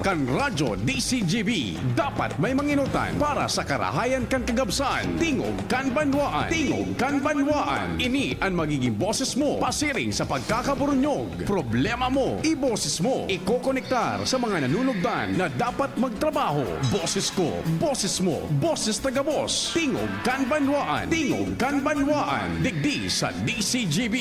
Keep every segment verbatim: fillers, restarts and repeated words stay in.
Kan Radyo D C G B, dapat may manginutan para sa karahayan kan kagabsan. Tingog kan banwaan. Tingog kan banwaan. Ini an magiging boses mo pasiring sa pagkakaburunyog. Problema mo, iboses mo. Ikokonektar sa mga nanunugdan na dapat magtrabaho. Boses ko, boses mo, boses taga Boss. Tingog kan banwaan. Tingog kan banwaan. Digdi sa D C G B.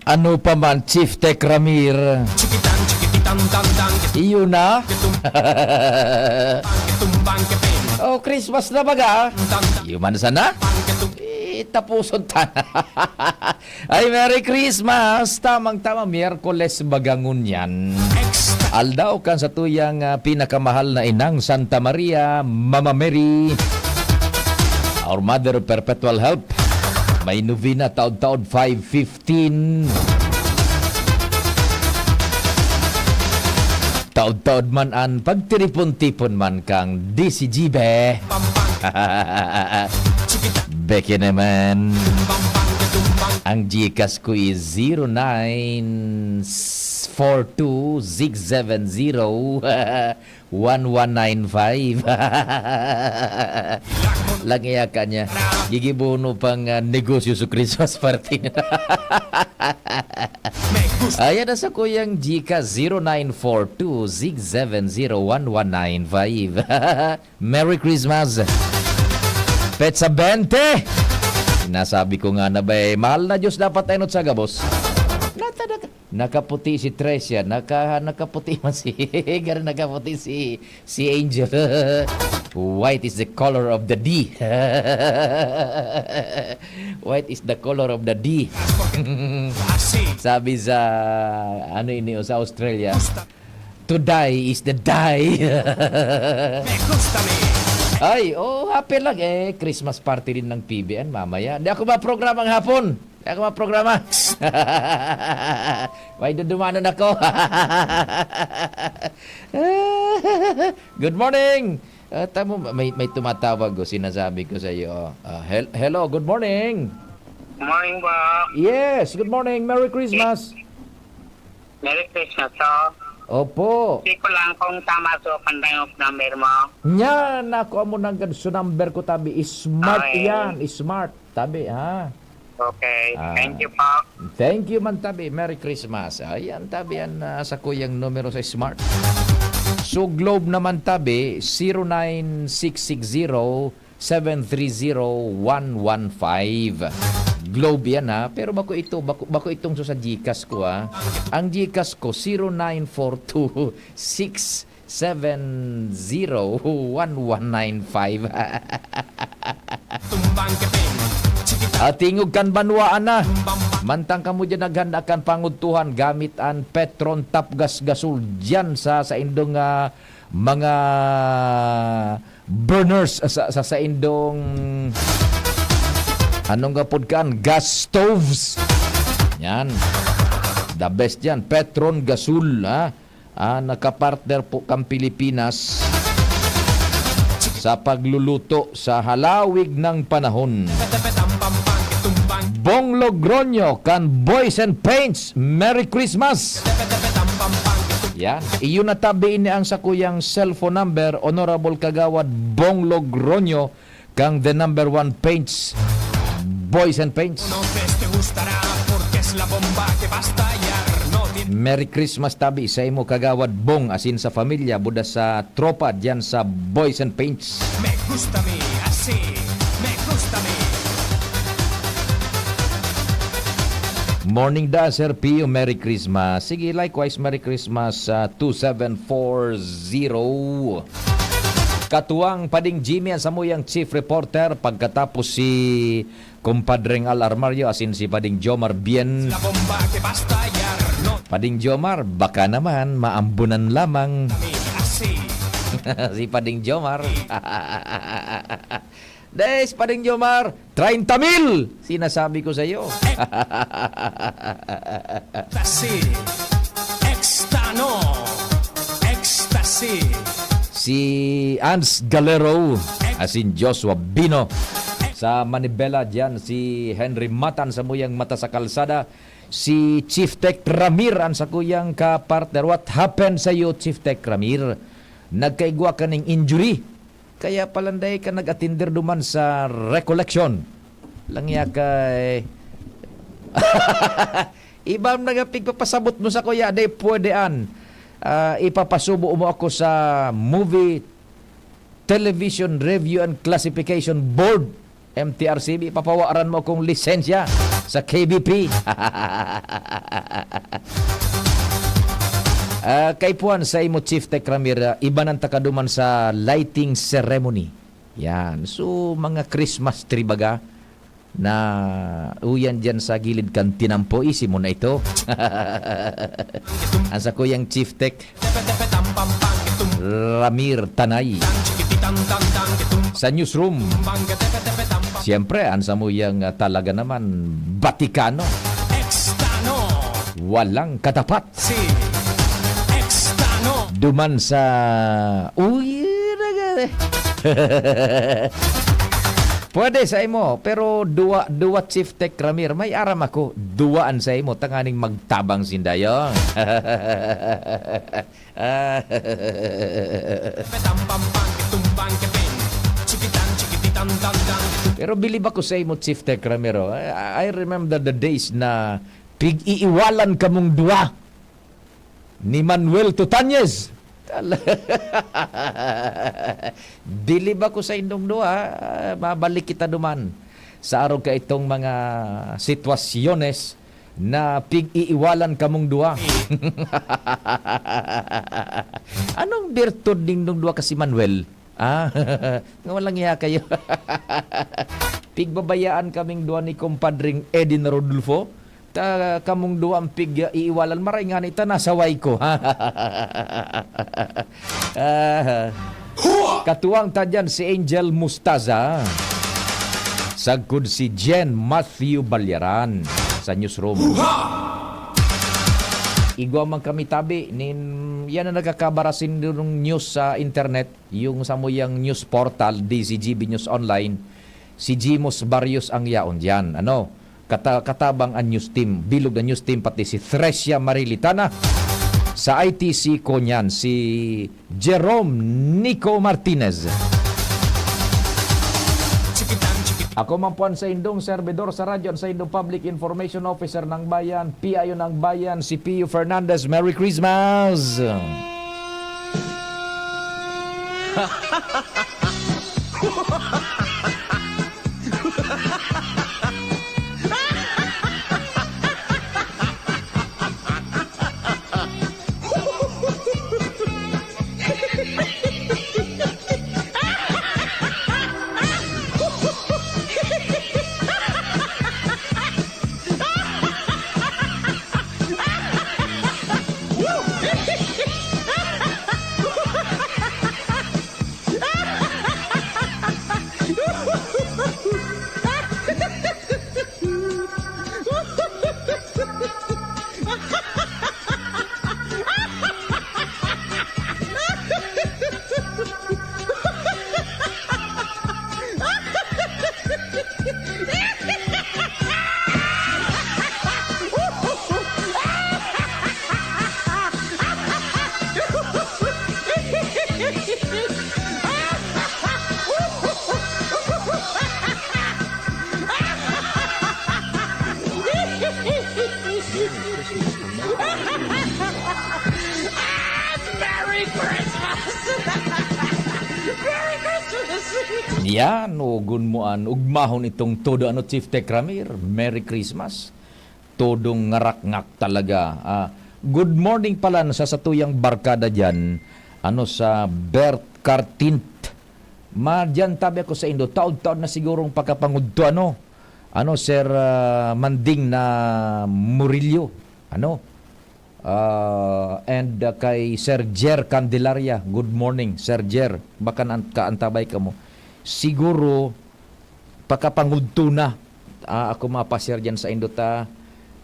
Ano pa man, Chief Tech Ramir? Iyo na. Oh, Christmas na baga. Iyo man sana. Eh, tapuson ta na. Ay, Merry Christmas! Tamang-tama, Miyerkules baga ngunyan. Aldaw kan satuyang, ah, pinakamahal na inang Santa Maria, Mama Mary, Our Mother of Perpetual Help. May novena taod-taod, five fifteen. Taod-taod man an pagtiripon-tipon man kan D C G B. Beke naman. Ang GCash ko is zero nine four two six seven zero one one nine five. Lang iya ka niya. Gigibono pang, ah, negosyo sa Christmas party. Ayan na sa kuyang GCash, zero nine four two six seven zero one one nine five. Merry Christmas! Petsa bente! Nasabi ko nga na ba eh, mahal na Diyos dapat tayo sa gabos. Nata-, naka-, nakaputi si Trecia, naka-, nakaputi man si, garo nakaputi si, si Angel. White is the color of the D. White is the color of the D. Sabi sa, ano ini, sa Australia, "To die is the die." Ay, oh, happy lang eh. Christmas party din ng P B N mamaya. Di ako maprograma ng hapon. Di ako maprograma. May dudumanan ako. Good morning. Ah, tamo, may, may tumatawag, oh, sinasabi ko sa iyo. Ah, hel-, hello, good morning. Morning po. Yes, good morning. Merry Christmas. Merry Christmas, oh. Opo. Di ko lang kung tama so kan dangog number mo. Nya, nakuha mo na gad so number ko, tabi. Smart. Ay. Yan, smart. Tabi, ha? Okay. Ah. Thank you po. Thank you man, tabi. Merry Christmas. Ayan, tabi, yan, ah, sa kuyang numero sa smart. So, Globe naman, tabi, zero nine six six zero seven three zero one one five. Globe yan, ha? Pero bako ito, bako, bako itong so sa GCash ko, ha? Ang GCash ko, zero nine four two six seven zero one one nine five. Ah, tingog kan banwaan na. Mantang kamo dyan naghanda kan pangudtuhan gamit an Petron Tapgas Gasol dyan sa, sa indong, ah, mga burners sa, sa, sa indong, anong kapod kan? Gas stoves. Yan. The best yan. Petron Gasol, ha? Ah, nakapartner po kang Pilipinas sa pagluluto sa halawig ng panahon. Bong Logroño kan Boys and Paints. Merry Christmas! Yan. Iyo na tabi ini ang sakuyang cellphone number, Honorable Kagawad Bong Logroño, kang the number one paints, Boys and Paints. Merry Christmas tabi sa imo, Kagawad Bong, asin sa pamilya, buda sa tropa diyan sa Boys and Paints. Me gusta mi, así, me gusta mi. Morning da, Sir Pio. Merry Christmas. Sige, likewise, Merry Christmas sa two seven four zero. Katuwang Pading Jimmy ang samuyang chief reporter, pagkatapos si Kumpadreng Al Armario asin si Pading Jomar Bien. Pading Jomar, baka naman, maambunan lamang. Si Pading Jomar. Des, Pading Jomar, treinta mil! Sinasabi ko sa'yo. Ecstasy. Extano. Ecstasy. Si Ans Galero, asin Joshua Bino. Sa Manibela, diyan si Henry Matan sa muyang mata sa kalsada. Si Chief Tech Ramir, ang sakuyang kapartner. What happened sa'yo, Chief Tech Ramir? Nagkaigwa ka ning injury? Kaya palanday ka nag-atinder duman sa recollection. Langya ka eh. Iba na nga pigpapasabot mo sa kuya, day pwede an. Ah, ipapasubo mo ako sa Movie Television Review and Classification Board, M T R C B. Ipapawaran mo akong lisensya sa K B P. Ah, kaipuhan sa imo, Chief Tech Ramir, ah, iba nang takaduman sa lighting ceremony. Yan. So, mga Christmas tree baga na uyan dyan sa gilid kan tinampo, isi mo na ito. Ang sakuyang Chief Tech, Ramir Tanay. Sa newsroom, siyempre, ang samuyang, ah, talaga naman, Batikano. Extano. Walang katapat. Si Extano. Duman sa, uy, nagare. Pwede sa imo, pero duwa, duwa, Chief Tech Ramir, may aram ako, duwaan sa imo, tanganing magtabang sinda, yun. Ah. Pero bilib ako sa imo, Chief Tech Ramiro. I, I remember the days na pig-iiwalan kamong duwa ni Manuel Tutañez. Tal-, bilib ako sa indong duwa. Ah, mabalik kita duman sa arog ka itong mga sitwasyones na pig-iiwalan kamong duwa. Anong birtud nindong duwa ka si Manuel? Ah, nga walang iya kayo. Pigbabayaan kaming duwa ni Kumpadring Edin Rodolfo. Ta kamong duwa ang pig-iiwalan. Maray nga ni ta nasaway ko. Ah, katuwang ta dyan si Angel Mustaza. Sagkod si Jen Matthew Balyaran sa newsroom. Igwa man kami tabi nin, yan ang nagkakabarasin nung news sa internet, yung samuyang news portal, D Z G B News Online, si Jimos Barrios ang yaon diyan. Ano? Kata-, katabang ang news team, bilog na news team, pati si Thresia Marilitana. Sa I T C ko niyan, si Jerome Nico Martinez. Ako man po ang saindong serbidor sa radyo, ang saindong Public Information Officer ng Bayan, P I O ng Bayan, si Pio Fernandez. Merry Christmas! Merry Christmas! Merry Christmas! Yan, ugon mo an ugmahon itong todo ano, Chief Tech Ramir. Merry Christmas. Todong ngarakngak talaga. Ah, good morning pala sa satuyang barkada diyan, ano, sa Bert Cartint. Madyan tabi ako sa indo, taod-taod na sigurong pagkapangudto, ano? Ano, Sir, ah, Manding na Murillo? Ano? Ah, and, ah, kay Sir Jer Candelaria, good morning, Sir Jer. Baka naan-, kaantabay ka mo. Siguro, Pakapangudto na. Ah, ako mapasyar diyan saindo ta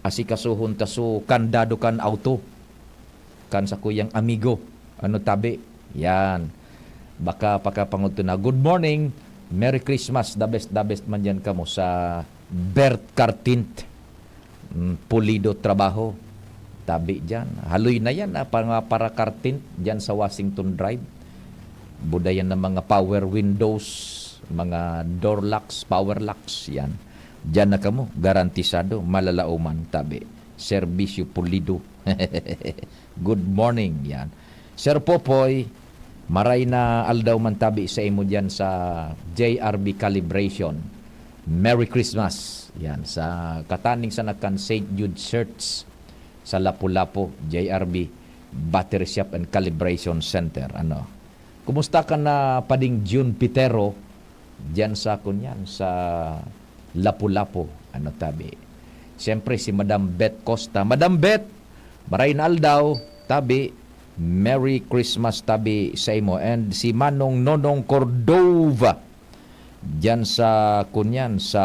asikasuhon ta su kandado kan awto kan sakuyang amigo. Ano tabi? Yan. Baka pakapangudto na. Good morning. Merry Christmas. The best, the best man diyan kamo sa Bert Cartint. Mm, pulido trabaho. Tabi diyan. Haloy na yan, ah, pang-, para Cartint diyan sa Washington Drive. Budayan ng mga power windows, mga door locks, power locks, yan. Diyan na kamo, garantisado, malalaoman, tabi. Serbisyo pulido. Good morning, yan. Sir Popoy, maray na aldaw man tabi sa imo diyan sa J R B Calibration. Merry Christmas. Yan, sa kataning sa nakan Saint Jude Church sa Lapu-Lapu, J R B Battery Shop and Calibration Center. Ano? Kumusta ka na, Pading June Pitero, diyan sa, kunyan, sa Lapu-Lapu? Ano tabi? Siyempre, si Madam Beth Costa. Madam Beth, maray na aldaw, tabi, Merry Christmas, tabi, sa imo. And si Manong Nonong Cordova, diyan sa, kunyan, sa,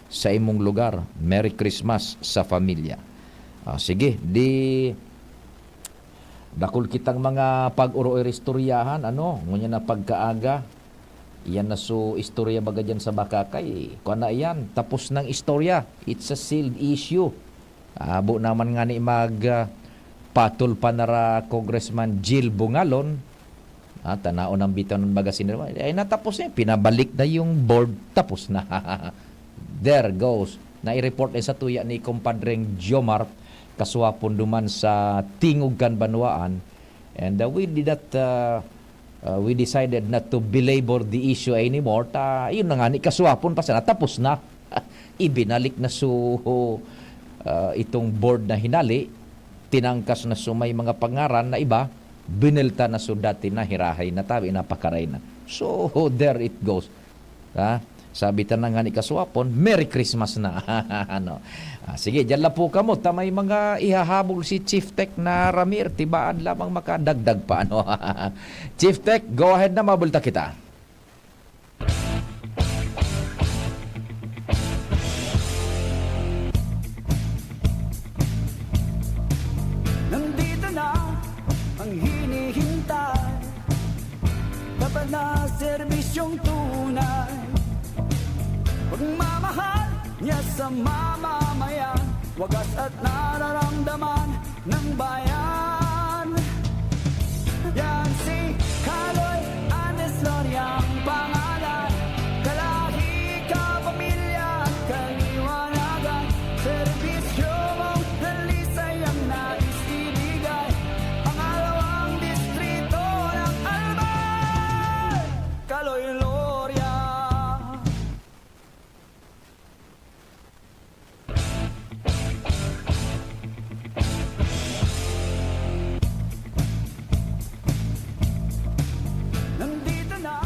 sa imong lugar. Merry Christmas sa familya. Ah, sige, di, dakul kitang mga pag-uro-istoryahan, ano, ngunyan na pagkaaga. Iyan na su istorya baga diyan sa Bakakay. Kung na iyan, tapos ng istorya. It's a sealed issue. Abo naman ngani mag, ah, patol pa nara Congressman Jill Bungalon. Ah, tanaon ang bitaw ng magazine. Ay, natapos na yun. Pinabalik na yung board. Tapos na. There goes. Nai-report na sa tuya ni Compadreng Jomar Kasuapon duman sa Tingog kan Banwaan. And, uh, we did not, uh, uh, we decided not to belabor the issue anymore. Ta, yun na nga ni Kasuapon pa sana. Tapos na. Ibinalik na su, uh, itong board na hinali. Tinangkas na su may mga pangaran na iba. Binelta na su dati na hirahay na tabi, napakaray na. So, there it goes. Ha? Sabi ta na nga ni Kasuapon, "Merry Christmas na." Ano? Ah, sige, diyan lang po kamo. Ta may mga ihahabol si Chief Tech na Ramir. Tibaan lamang makadagdag pa, ano? Chief Tech, go ahead na, mabulta kita. Nandito na ang hinihintay. Dapat na serbisyong tunay. Pagmamahal niya sa mamamayan. Wagas at nararamdaman ng bayan. Yan si Kaloy Andes Loria ang pangalan. Kalahi, kapamilya, kaliwanagan. Serbisyo mong dalisay ang nais ibigay. Pangalawang distrito ng Albay, Kaloy Loria. Nandito na.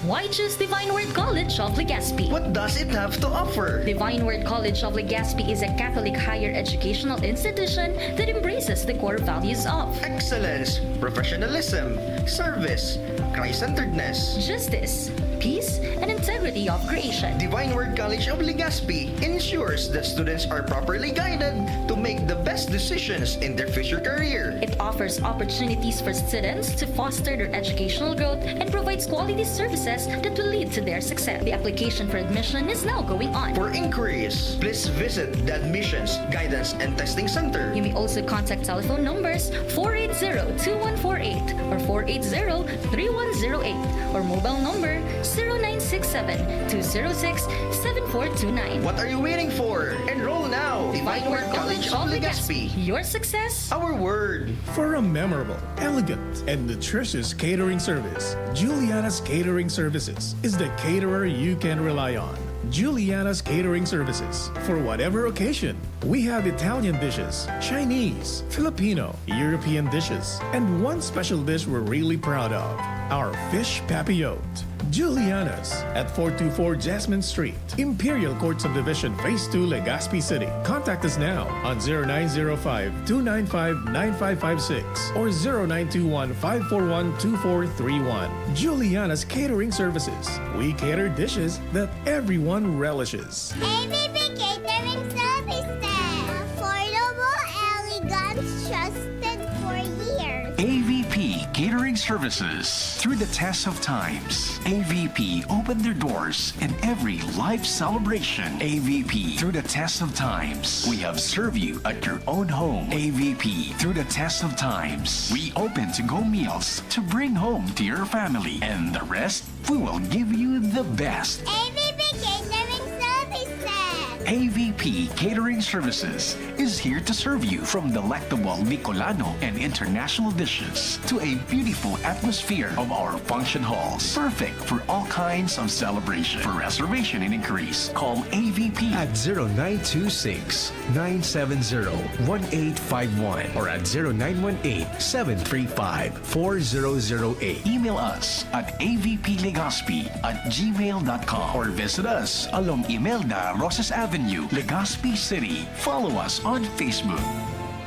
Why choose Divine Word College of Legazpi? What does it have to offer? Divine Word College of Legazpi is a Catholic higher educational institution that embraces the core values of excellence, professionalism, service, Christ-centeredness, justice, peace, and integrity of creation. Divine Word College of Legazpi ensures that students are properly guided to make the best decisions in their future career. It offers opportunities for students to foster their educational growth and provides quality services that will lead to their success. The application for admission is now going on. For inquiries, please visit the Admissions, Guidance, and Testing Center. You may also contact telephone numbers four eight zero two one four eight or four eight zero three one zero eight or mobile number zero nine six seven two zero six seven four two nine. What are you waiting for? Enroll now! Divine Word College of Legazpi. Your success, our word. For a memorable, elegant, and nutritious catering service, Juliana's Catering Services is the caterer you can rely on. Juliana's Catering Services. For whatever occasion, we have Italian dishes, Chinese, Filipino, European dishes, and one special dish we're really proud of, our fish papillote. Juliana's at four two four Jasmine Street, Imperial Court Subdivision, Phase two, Legazpi City. Contact us now on zero nine zero five, two nine five, nine five five six or zero nine two one, five four one, two four three one. Juliana's Catering Services. We cater dishes that everyone relishes. A V P Catering Services. Affordable, elegant, trusted for years. A V P Catering Services. Through the test of times, A V P opened their doors in every life celebration. A V P, through the test of times, we have served you at your own home. A V P, through the test of times, we open to-go meals to bring home to your family. And the rest, we will give you the best. A V P Catering Services. A V P Catering Services is here to serve you, from delectable Bicolano and international dishes to a beautiful atmosphere of our function halls. Perfect for all kinds of celebration. For reservation and inquiries, call A V P at zero nine two six, nine seven zero, one eight five one or at zero nine one eight, seven three five, four zero zero eight. Email us at A V P Legazpi at gmail dot com or visit us along Imelda Roses Avenue, Legazpi City. Follow us on Facebook.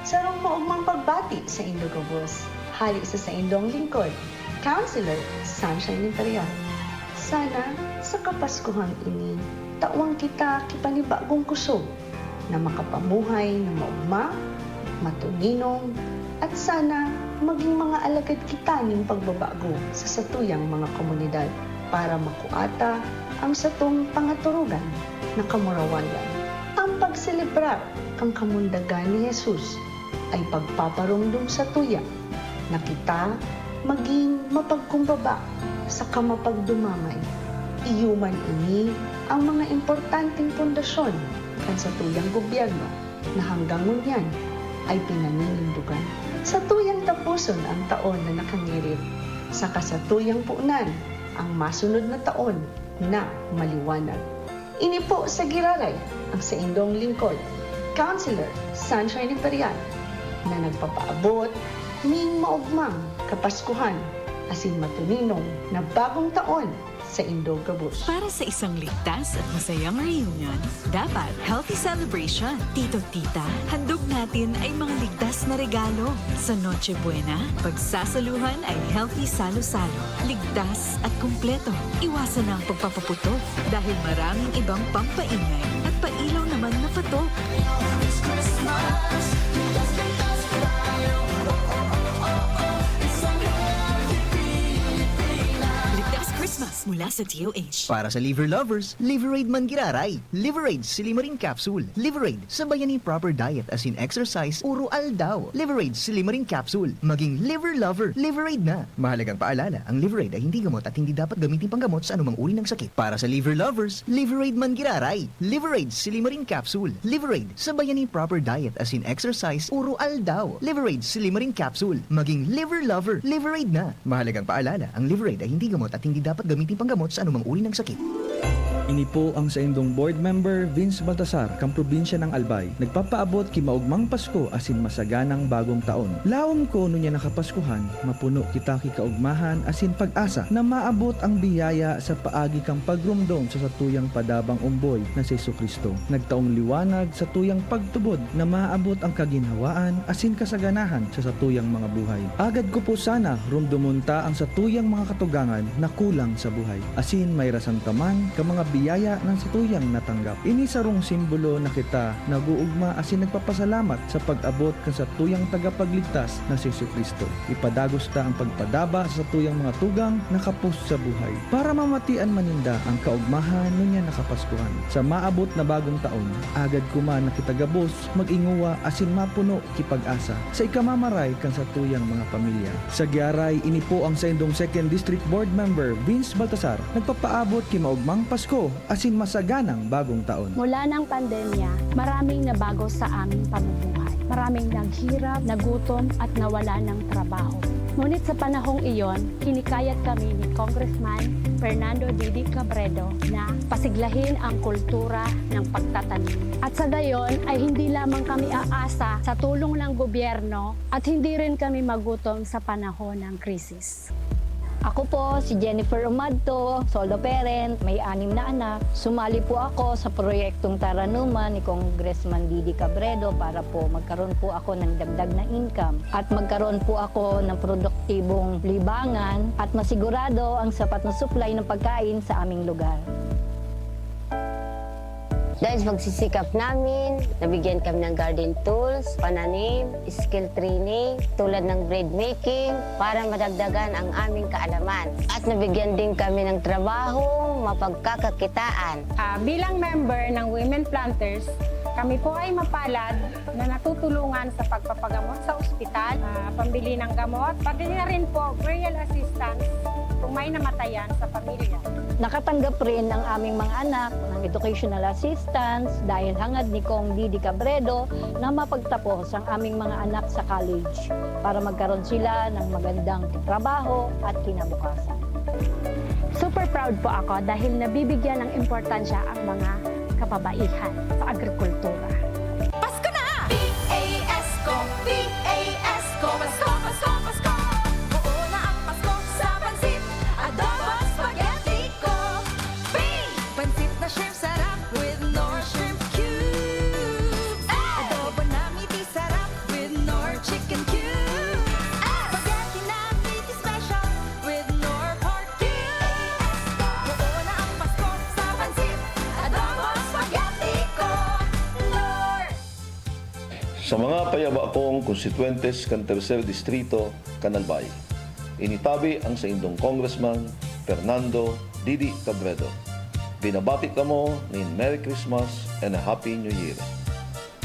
Sarong maogmang pagbati saindo gabos, hale sa saindong lingkod, Counselor Sunshine Imperial. Sana sa Kapaskuhang ini, tawan kita ki panibagong kusog na makapamuhay na maogma, matoninong, at sana magin mga alagad kita nin pagbabago sa satuyang mga komunidad para makua ta ang satong pangaturugan na kamurawayan. Ang pagselebrar kan kamundagan ni Jesus ay pagpaparomdom satuya na kita magin mapagkumbaba saka mapagdumamay. Iyo man ini ang mga importanteng pundasyon kan satuyang gobyerno na hanggang ngunyan ay pinaninindogan. Satuyang taposon ang taon na nakangirit, saka satuyang punan ang masunod na taon na maliwanag. Ini po sa giraray ang saindong lingkod, Counselor Sunshine Imperial, na nagpapaabot nin maogmang Kapaskuhan asin matoninong na Bagong Taon saindo gabos. Para sa isang ligtas at masayang reunion, dapat healthy celebration. Tito, tita, handog natin ay mga ligtas na regalo. Sa Noche Buena, pagsasaluhan ay healthy salo-salo, ligtas at kumpleto. Iwasan na ang pagpapaputok dahil maraming ibang pampaingay at pailaw naman na patok. Ligtas Christmas mula sa D O H. Para sa liver lovers, Liveraid man giraray. Liveraid Silimarin Capsule. Liveraid, sabayan nin proper diet asin exercise oro aldaw. Liveraid Silimarin Capsule. Maging liver lover, Liveraid na. Mahalagang paalala, ang Liveraid ay hindi gamot at hindi dapat gamitin panggamot sa anumang uri ng sakit. Para sa liver lovers, Liveraid man giraray. Liveraid Silimarin Capsule. Liveraid, sabayan nin proper diet asin exercise oro aldaw. Liveraid Silimarin Capsule. Maging liver lover, Liveraid na. Mahalagang paalala, ang Liveraid ay hindi gamot at hindi dapat gamitin panggamot sa anumang uri ng sakit. Ini po ang saindong board member, Vince Baltasar, kan probinsya ng Albay. Nagpapaabot ki maogmang Pasko asin masaganang Bagong Taon. Lawom ko ngunyan na Kapaskuhan, mapuno kita ki kaogmahan asin pag-asa na maabot ang biyaya sa paagi kan pagromdom sa satuyang padabang omboy na si Jesu-Cristo. Nagtaong liwanag satuyang pagtubod na maabot ang kaginhawaan asin kasaganahan sa satuyang mga buhay. Agad ko po sana romdomon ta ang satuyang mga katugangan na kulang sa buhay, asin mairasan ta man kan mga biyaya na satuyang natanggap. Ini sarong simbolo na kita nag-oogma asin nagpapasalamat sa pag-abot kan satuyang Tagapagligtas na si Jesu-Cristo. Ipadagos ta an pagpadaba sa satuyang mga tugang na kapos sa buhay, para mamatian man ninda an kaogmahan ngunyan na Kapaskuhan. Sa maabot na Bagong Taon, agad ko man na kita gabos mag-ingowa asin mapuno ki pag-asa sa ikamamaray kan satuyang mga pamilya. Sa giraray, ini po ang saindong Second District Board Member, Vince Baltasar, nagpapaabot ki maogmang Pasko asin masaganang Bagong Taon. Mula ng pandemya, maraming nabago sa aming pamumuhay. Maraming naghirap, nagutom, at nawalan ng trabaho. Ngunit sa panahong iyon, hinikayat kami ni Congressman Fernando Didi Cabredo na pasiglahin ang kultura ng pagtatanim. At sa gayon ay hindi lamang kami aasa sa tulong ng gobyerno at hindi rin kami magutom sa panahon ng krisis. Ako po si Jennifer Umadto, solo parent, may anim na anak. Sumali po ako sa proyektong Taranuman ni Congressman Didi Cabredo para po magkaroon po ako ng dagdag na income at magkaroon po ako ng produktibong libangan at masigurado ang sapat na supply ng pagkain sa aming lugar. Dahil sa pagsisikap namin, nabigyan kami ng garden tools, pananim, skill training, tulad ng bread making, para madagdagan ang aming kaalaman. At nabigyan din kami ng trabahong mapagkakakitaan. Ah, bilang member ng Women Planters, kami po ay mapalad na natutulungan sa pagpapagamot sa ospital, ah, pambili ng gamot, pati na rin po burial assistance kung may namatayan sa pamilya. Nakatanggap rin ang aming mga anak ng educational assistance dahil hangad ni Cong Didi Cabredo na mapagtapos ang aming mga anak sa college para magkaroon sila ng magandang trabaho at kinabukasan. Super proud po ako dahil nabibigyan ng importansya ang mga kababaihan sa agrikultura. Pasko na! P A S ko, P A S ko, Pasko, Pasko, Pasko! Buo na ang Pasko sa pansit, adobo, spaghetti ko. P! Pansit na shrimp sarap with Knorr shrimp cubes. Adobo na meaty sarap with Knorr chicken cubes. Spaghetti na meaty special with Knorr pork cubes. Buo na ang Pasko sa pansit, adobo, spaghetti ko. Knorr! Sa mga payaba kong konstituyentes kan Tercer Distrito, kan Albay, initabi ang saindong Congressman Fernando Didi Cabredo. Binabati kamo nin Merry Christmas and a Happy New Year.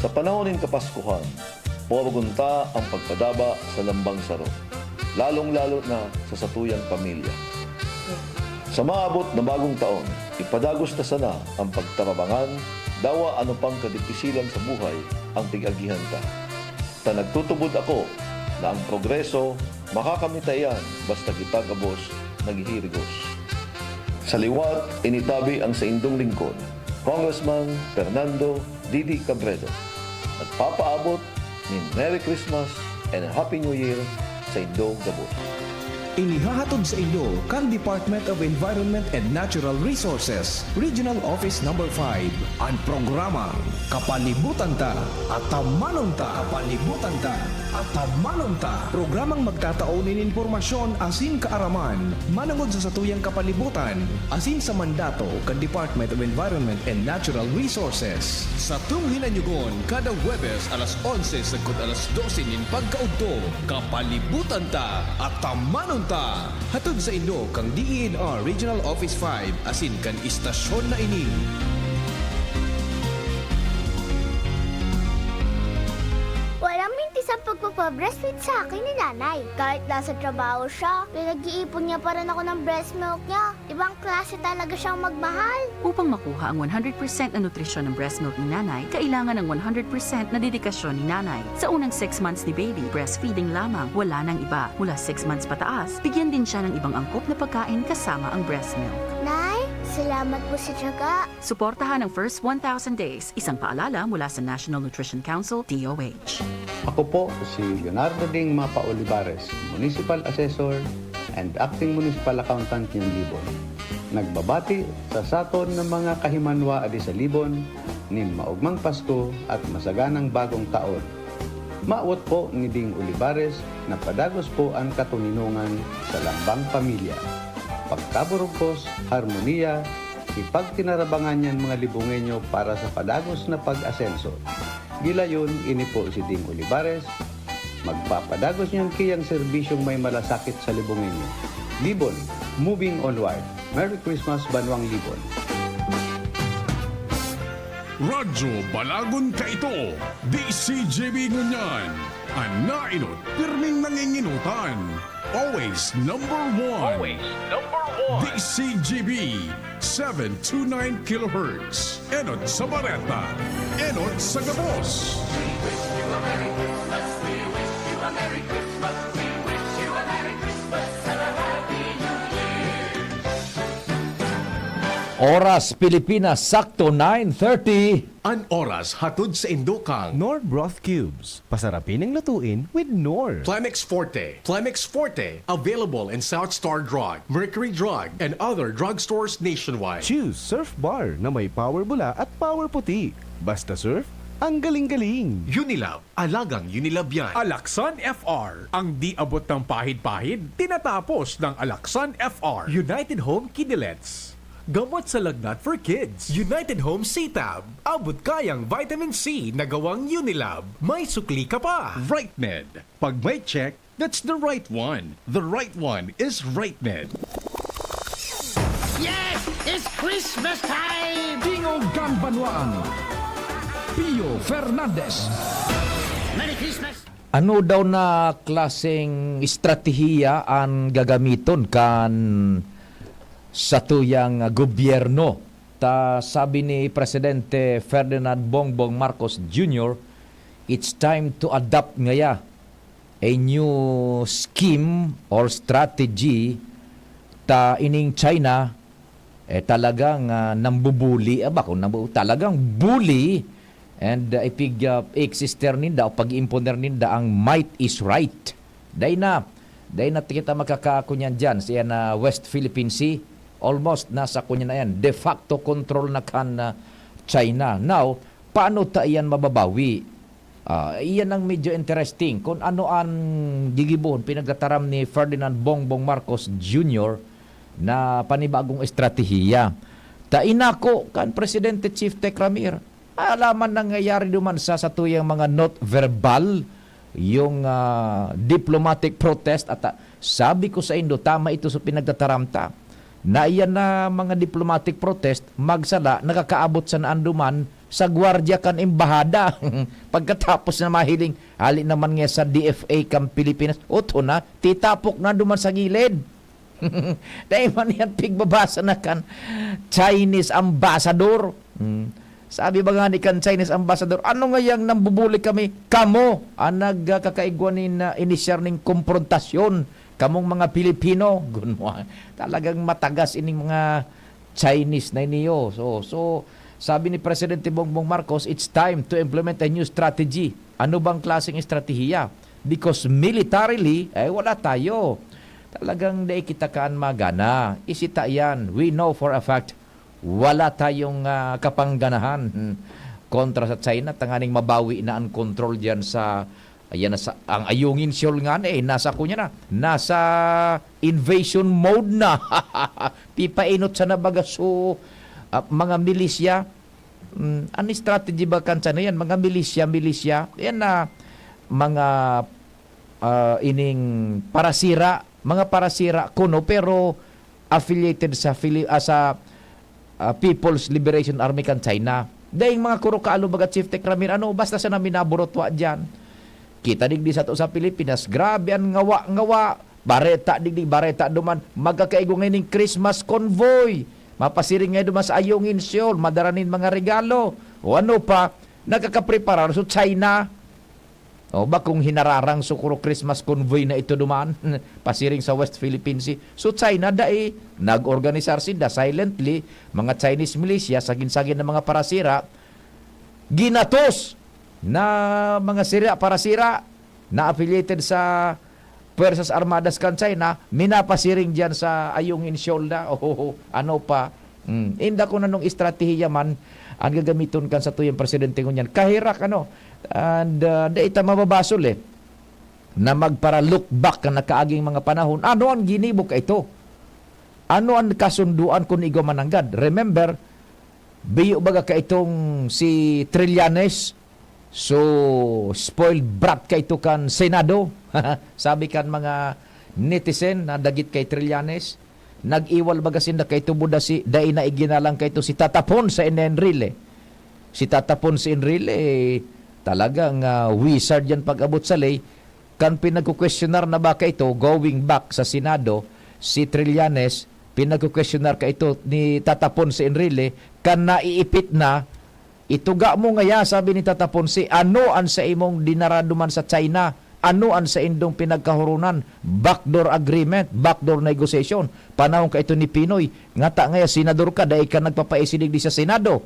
Sa panahon nin Kapaskuhan, porogon ta an pagpadaba sa lambang saro, lalong-lalo na sa satuyang pamilya. Sa maabot na bagong taon, ipadagos ta sana an pagtarabangan, dawa ano pang kadipisilan sa buhay ang pig-agihan ta. Ta nagtutubod ako na ang progreso makakamit ta iyan basta kita gabos naghihirigos. Sa liwat, initabi ang saindong lingkod, Congressman Fernando Didi Cabredo. Nagpapaabot nin Merry Christmas and Happy New Year saindo gabos. Inihahatod saindo kan Department of Environment and Natural Resources, Regional Office Number five, an programang Kapalibutan Ta, Atamanon Ta. Kapalibutan Ta, Atamanon Ta. Programang magtatao nin impormasyon asin kaaraman manongod sa satuyang kapalibutan asin sa mandato kan Department of Environment and Natural Resources. Satong hinanyugon kada Huwebes alas onse sagkod alas dose nin pagkaudto, Kapalibutan Ta, Atamanon Ta. Hatod saindo kan D E N R Regional Office five asin kan istasyon na ini. Walang mintis ang pagpapa-breastfeed sa akin ni Nanay. Kahit nasa trabaho siya, pinag-iipon niya pa rin ako ng breast milk niya. Ibang klase talaga siyang magmahal. Upang makuha ang one hundred percent na nutrisyon ng breast milk ni Nanay, kailangan ng one hundred percent na dedikasyon ni Nanay. Sa unang six months ni baby, breastfeeding lamang, wala nang iba. Mula six months pataas, bigyan din siya ng ibang angkop na pagkain kasama ang breast milk. Nay, salamat po sa tiyaga. Suportahan ang first one thousand days, isang paalala mula sa National Nutrition Council, D O H. Ako po si Leonardo Ding Mapa Olivares, Municipal Assessor and Acting Municipal Accountant nin Libon. Nagbabati sa saton na mga kahimanwa adi sa Libon nin maogmang Pasko at masaganang bagong taon. Mawot po ni Ding Olivares na padagos po an katoninongan sa lambang pamilya, pagkaburugkos, harmonia, ipagtinarabangan niyan mga Libongeño para sa padagos na pag-asenso. Gilayon, ini po si Ding Olivares, magpapadagos niyan kiyang serbisyong may malasakit sa Libongeño. Libon, moving onward. Merry Christmas, Banwang Libon! Radyo Balagon Kaito, D C G B ngunyan, an naenot pirming nangingenotan. Always number one. Always number one. D C G B, seven two nine kilohertz. Enot sa bareta, enot sa gabos. Oras Pilipinas, sakto nine thirty. An oras hatod sa indokang Knorr broth cubes. Pasarapin ang lutuin with Knorr. Plemex Forte. Plemex Forte. Available in South Star Drug, Mercury Drug, and other drugstores nationwide. Choose Surf Bar na may power bula at power puti. Basta surf, ang galing-galing. Unilab. Alagang Unilab yan. Alaxan F R. Ang di abot ng pahid-pahid, tinatapos ng Alaxan F R. United Home Kidney Lens. Gamot sa lagnat for kids. United Home C-Tab. Abot kayang vitamin C na gawang Unilab. May sukli ka pa. Right Med. Pag may check, that's the right one. The right one is Right Med. Yes! It's Christmas time! Tingog kan Banwaan, Pio Fernandez. Merry Christmas! Ano daw na klaseng estratehiya an gagamiton kan satuyang gobyerno? Ta sabi ni Presidente Ferdinand Bongbong Marcos Junior, "It's time to adopt ngaya a new scheme or strategy." Ta ining China, eh, talagang, ah, nambubuli, ah, ba, kung nambu-, talagang bully and, ah, ipig, ah, exercise ninda o pag-iimponer ninda ang might is right. Dai na, dai na kita makakakunyan dyan. Siya na West Philippine Sea, almost nasa kunyan na yan. De facto control na kan, ah, China. Now, paano ta iyan mababawi? Ah, iyan ang medyo interesting. Kung ano ang gigibohon, pinagtataram ni Ferdinand Bongbong Marcos Junior na panibagong estratehiya. Ta inako kan Presidente Chief Tech Ramir, alaman nangyayari duman sa satuyang mga not verbal, yung, ah, diplomatic protest. At, ah, sabi ko sa indo, tama ito sa pinagtataram ta. Na iyan na mga diplomatic protest, magsala, nakakaabot sa naan duman sa gwardiya kan embahada. Pagkatapos na mahiling, hali naman nga sa D F A kan Pilipinas, "Oto na, titapok na duman sa gilid." Dai man yan pigbabasa na kan Chinese ambassador. Hmm. Sabi ba nga ni kan Chinese ambassador, "Ano nga yang nambubuli kami? Kamo ang nagkakaigwa nin, ah, inisyar ning komprontasyon. Kamong mga Pilipino." Gunwa. Talagang matagas ining mga Chinese na iniyo. So, so, sabi ni Presidente Bongbong Marcos, "It's time to implement a new strategy." Ano bang klaseng estratehiya? Because militarily, ay wala tayo. Talagang dai kita kaan magana. Isita yan. We know for a fact, wala tayong, ah, kapangganahan, hmm, kontra sa China. Tanganing mabawi na ang control diyan sa, ayan na sa, ang Ayungin Shoal nga na eh, nasa kunya na, nasa invasion mode na. Pipainot sa nabaga so, ah, mga milisya. Mm, ang strategy ba kan China yan? Mga milisya, milisya. Yan na mga, ah, ining parasira, mga parasira kuno, pero affiliated sa Fili-, ah, sa, ah, People's Liberation Army kan China. Daing mga kuro kaalo baga Chief Tech Ramir, ano, basta sa naminaburotwa dyan. Kita digdi sa to sa Pilipinas, grabe ang ngawa-ngawa. Bareta digdi, bareta duman. Magkakaigo ngayon ning Christmas convoy. Mapasiring ngayon duman sa Ayungin Shoal, madara nin mga regalo. O ano pa, nakakapreparar so China. O ba kung hinararang so kuro Christmas convoy na ito duman, pasiring sa West Philippine Sea. So China dai, nag-organisar sinda silently, mga Chinese militia, sagin-sagin na mga parasira, ginatos na mga sira, parasira, na affiliated sa Puwersas Armadas kan China, minapasiring diyan sa Ayungin Shoal na. Oho, ano pa? Mm, inda kung anong estratehiya man ang gagamiton kan satuyang presidente ngunyan. Kaherak, ano? And, ah, dai ta mababasol, eh, na magpara-look back kan nakaaging mga panahon. Ano ang ginibo kaito? Ano ang kasunduan kun igwa man nanggad? Remember, biyo baga kaitong si Trillanes, so, spoiled brat kaito kan Senado. Sabi kan mga netizen na dagit kay Trillanes, nag-iwal baga sinda kaito buda si, dai na iginalang kaito si Tata Ponce Enrile. Si Tata Ponce Enrile, talagang, ah, wizard yan pag-abot sa ley. Kan pinagkukwestiyonar na ba kaito, going back sa Senado, si Trillanes, pinagkukwestiyonar kaito ni Tata Ponce Enrile, kan naiipit na, "Ituga mo ngaya," sabi ni Tata Ponce, "ano an sa imong dinara duman sa China?" Ano an saindong pinagkahuronan? Backdoor agreement, backdoor negotiation. Panahon ka ito ni Pinoy, ngata ngaya senador ka, dai ka nagpapaisi digdi sa Senado.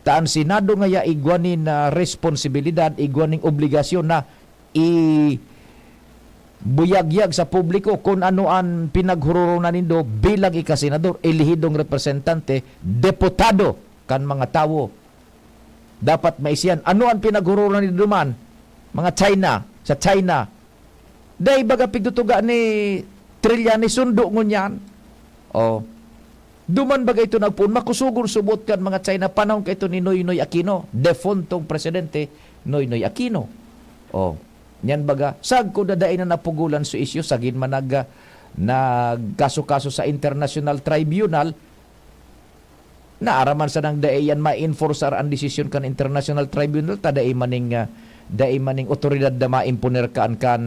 Ta an Senado ngaya igwa nin, ah, responsibilidad, igwa nin obligasyon na ibuyagyag sa publiko kun ano an pinaghuroronan nindo bilang ika senador, elehidong representante, deputado kan mga tawo. Dapat maisihan. Ano an pinaghuroronan nindo man, mga China, sa China? Dai baga pigtutuga ni Trillanes sundo ngunyan? Oh. Duman baga ito nagpoon, makusugon subot kan mga China, panahon kaito ni Noynoy Aquino, defuntong presidente, Noynoy Aquino. Oh. Yan baga, sagkod na dai na napugulan so isyu, sagin man nag-, nagkaso-kaso sa International Tribunal, naaraman sanang dai yan ma-enforcear an desisyon kan International Tribunal, ta dai maning, ah, dai maning otoridad na maimponer kan, kan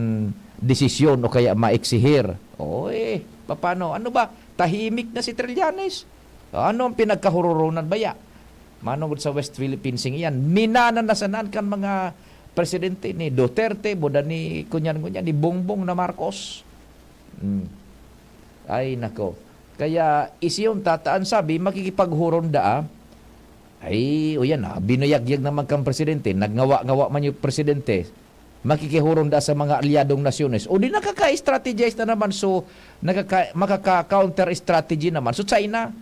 desisyon o kaya maeksihir. Oy, papaano? Ano ba? Tahimik na si Trillanes. Ano ang pinagkahuroronan baya? Manongod sa West Philippine Sea iyan, minana na sanan kan mga presidente ni Duterte, buda ni kunyan-kunyan, ni Bongbong na Marcos. Hmm. Ay, nako. Kaya, isiyon tataan sabi, makikipaghuron daa. Ay, o yan, ah, binuyagyag naman kang presidente, nagngawa-ngawa man yung presidente, makikihuron daa sa mga alyadong nasyones. O di nakaka-strategize na naman, so, nakaka-, makaka-counter strategy naman. So, China,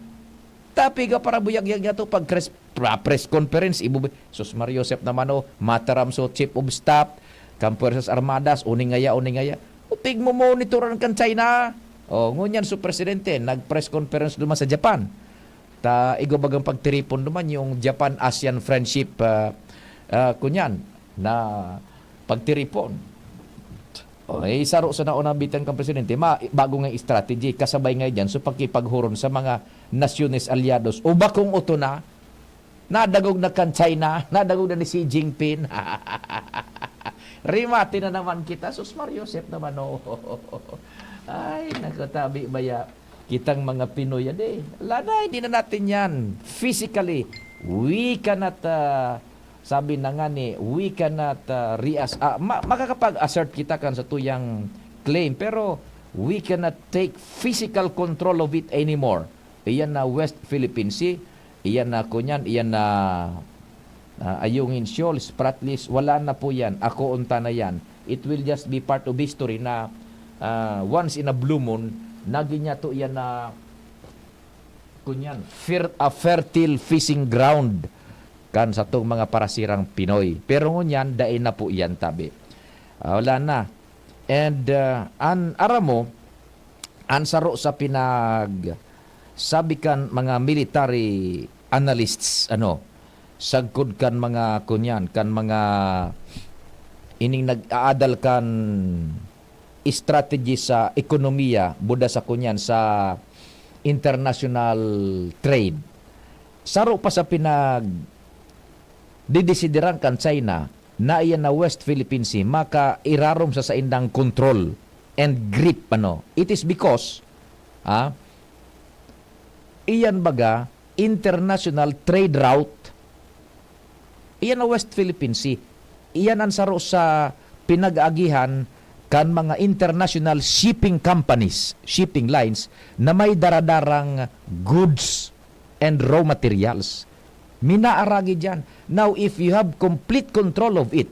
tapi ka para buyagyag niya to pag press, pra-, press conference, ibubi-, sus, Mario Joseph naman, oh, mataram so chief of staff, kan Puwersas Armadas, uning ngaya, uning ngaya. O, pigmomonitoran kan China. O, ngunyan, so presidente, nag-press conference duman sa Japan. Ta, igwa bagang pagtiripon duman yung Japan-ASEAN friendship, ah, ah, kunyan, na pagtiripon. O, eh, saro sa naunang bitang kan presidente, ma-, bago nga strategy, kasabay nga dyan, so pakipaghuron sa mga nasyones alyados. O bakong oto na, nadagog na kan China, nadagog na ni Xi Jinping. Rimate na naman kita. Sus, Mario Joseph naman, oh. Ay, naku, tabi baya. Kitang mga Pinoy, ade. Wala na, hindi na natin yan. Physically, we cannot, ah, sabi na nga ni, we cannot, ah, reas-, ah, ma-, makakapag-assert kita kan sa tuyang claim, pero we cannot take physical control of it anymore. Iyan na West Philippine Sea, iyan na kunyan, iyan na, ah, Ayungin Shoal, Spratlys, wala na po yan. Ako unta na yan. It will just be part of history na, ah, once in a blue moon, naging niya to iyan na, kunyan, fer-, a fertile fishing ground kan satong mga parasirang Pinoy. Pero ngunyan, dai na po iyan, tabi. Ah, wala na. And, ah, an, aram mo, an saro sa pinag-, sabi kan mga military analysts, ano, sagkod kan mga, kunyan, kan mga ining nag-aadal kan strategy sa ekonomiya, buda sa, kunyan, sa international trade. Saro pa sa pinag-, didesideran kan China na iyan na West Philippine Sea makairarom sa saindang control and grip, ano. It is because, ah, iyan baga international trade route. Iyan na West Philippine Sea. Iyan an saro sa pinag-aagihan kan mga international shipping companies, shipping lines na may daradarang goods and raw materials. Minaaragi diyan. Now, if you have complete control of it,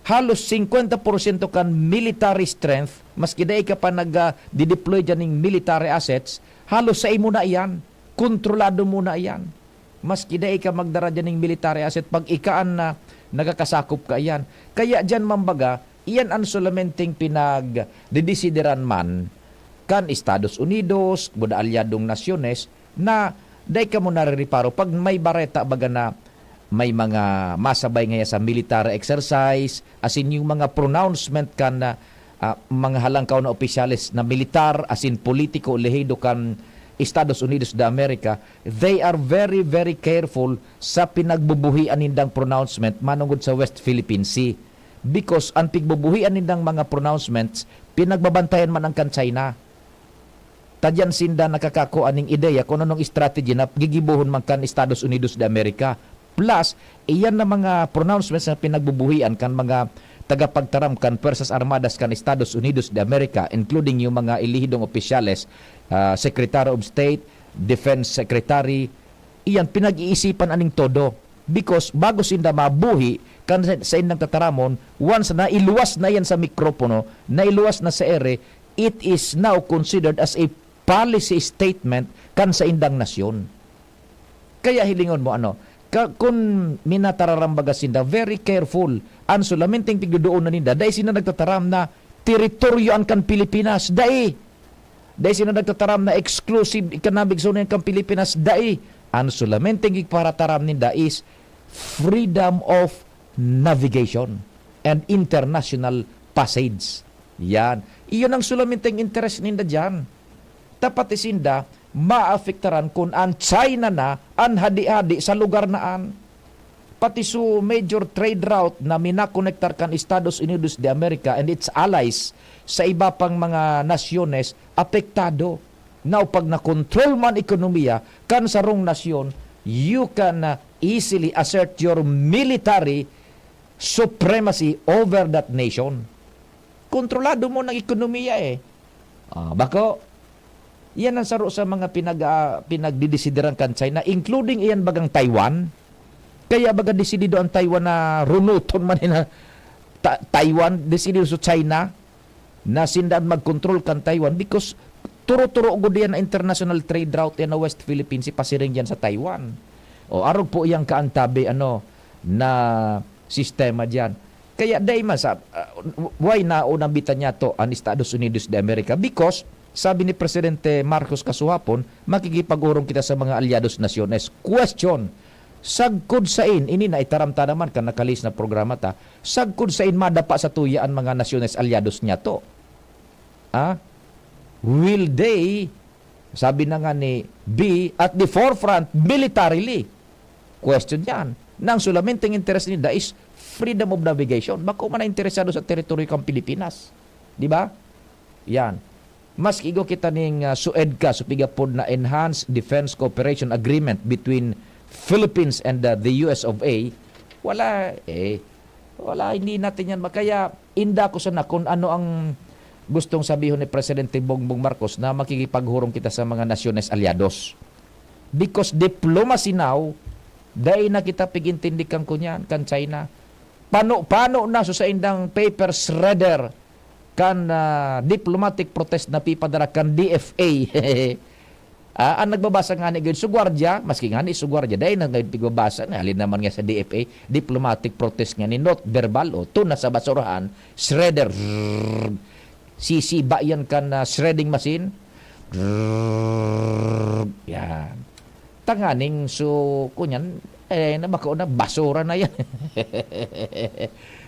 halos singkwenta porsyento kan military strength, maski dai ka pa nag, ah, dideploy diyan ning military assets, halos sa imo na iyan, kontrolado mo na iyan. Maski dai ka magdara diyan ning military asset, pag ikaan na, nakakasakop ka iyan. Kaya diyan, mambaga, iyan an solamenteng pinagdedesideran man kan Estados Unidos, buda alyadong nasyones, na dai kamo narireparo pag may bareta baga na may mga masabay ngaya sa military exercise, as in, yung mga pronouncement kan, ah, ah, mga halangkaw na opisyales na militar, as in, politiko, elehido kan Estados Unidos de America, they are very, very careful sa pinagbubuhian nindang pronouncement manungod sa West Philippine Sea. Because an pigbubuhian nindang mga pronouncements, pinagbabantayan man ang kan China. Ta diyan sinda nakakakua ning ideya kung anong strategy na gigibohon man kan Estados Unidos de America. Plus, iyan na mga pronouncements na pinagbubuhian kan mga tagapagtaram kan Puwersas Armadas kan Estados Unidos de America, including yung mga elihidong opisyales, ah, Secretary of State, Defense Secretary, iyan pinag-iisipan aning todo. Because bago sinda mabuhi kan sa, sa indang tataramon, once na iluwas na yan sa mikropono, na iluwas na sa ere, it is now considered as a policy statement kan sa indang nasyon. Kaya hilingon mo, ano, ka, kun minatararambaga sinda, very careful. An solamenteng pigduduon na ninda, dai sinda nagtataram na teritoryo an kan Pilipinas. Dai. Dai sinda nagtataram na exclusive economic zone an kan Pilipinas. Dai. An solamenteng igparataram ninda is freedom of navigation and international passage. Yan. Iyon ang solamenteng interes ninda diyan. Dapat sinda maapektaran kun an China na an hadi-hadi sa lugar na an. Pati su major trade route na minakonektar kan Estados Unidos de America and its allies sa iba pang mga nasyones apektado. Now, pag nakontrol man ekonomiya kan sarong nasyon, you can, uh, easily assert your military supremacy over that nation. Kontrolado mo ng ekonomiya eh. Ah, bako, yan ang saro sa mga pinag, ah, pinagdidesideran kan China, including iyan bagang Taiwan. Kaya baga desidido ang Taiwan na runuton man na Ta-, Taiwan, desidido sa China na sinda an magkontrol kan Taiwan because turo-turo gud yan na international trade route yan na West Philippine Sea pasiring yan sa Taiwan. O, arog po yang kaantabi, ano, na sistema diyan. Kaya dai man sa, ah, why naunambitan niya to an Estados Unidos de America? Because, sabi ni Presidente Marcos kasuhapon, makikipag-urong kita sa mga alyados nasyones. Question, sagkod sain, ini na itaram ta naman kan nakalihis na programa ta, sagkod sain madapa sa tuya an mga nasyones alyados niya to? Ah? Will they, sabi na nga ni B, at the forefront militarily? Question yan. Nang solamenteng interes ninda is freedom of navigation. Bako man na interesado sa teritoryo kan Pilipinas. Di ba? Yan. Maski igwa kita ning, ah, SUEDCA, so pigapod na Enhanced Defense Cooperation Agreement between Philippines and, ah, the U S of A, wala eh. Wala, hindi natin yan ma-, kaya inda ko sana kung ano ang gustong sabihon ni Presidente Bongbong Marcos na makikipaghurong kita sa mga nasyones alyados. Because diplomacy now, dai na kita pig-intindi kan kunyan, kan China. Pano-pano na so saindang paper shredder kan, ah, diplomatic protest na pipadara kan D F A. Ah, ang nagbabasa ngani gayud su gwardiya, maski ngani su gwardiya, dai na gayud pigbabasa, na halin naman nga sa D F A, diplomatic protest ngani, not verbal, o, to na sa basurahan, shredder, rrrr, sisiba yan kan, ah, shredding machine, rrrr, yan. Tanganing su, kunyan, eh, na bako na, basura na yan.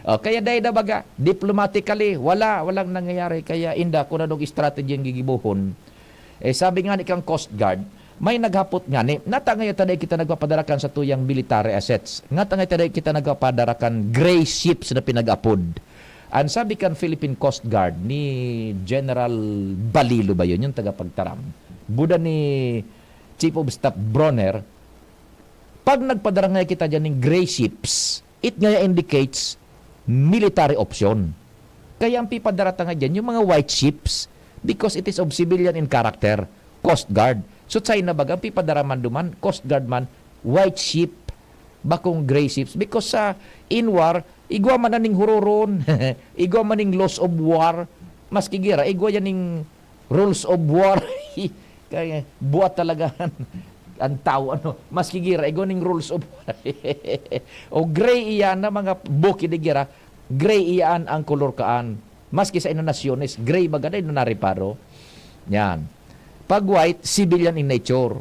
O, kaya dai na baga, diplomatically, wala, walang nangyayari. Kaya inda, kung anong strategy ang gigibohon, eh, sabi nga ni kang Coast Guard, may naghapot nga ni, nata ngayon ta dai kita nagpapadara kan satuyang military assets. Ngata ngayon ta dai kita nagpapadara kan gray ships na pinag-apod. Ang sabi kan Philippine Coast Guard ni General Balilo ba yun, yung tagapagtaram? Buda ni Chief of Staff Bronner, pag nagpadara ngayon kita dyan ng gray ships, it ngayon indicates military option. Kaya ang pipadara ta nga dyan, yung mga white ships, because it is of civilian in character, Coast Guard. So, China baga, ang pipadara man duman, Coast Guard man, white ship, bakong gray ships. Because sa in war, igwa man na ning huroron, igwa man ning laws of war, maski gira, igwa yan ning rules of war. Kaya buat talaga ang, ang tao, ano, maski gira, igwa ning rules of war. O gray iyan na mga bukid ni gira, gray iyan ang kolor kaan. Maski sa inang nasyones, gray baga na nareparo. Yan. Pag white, civilian in nature.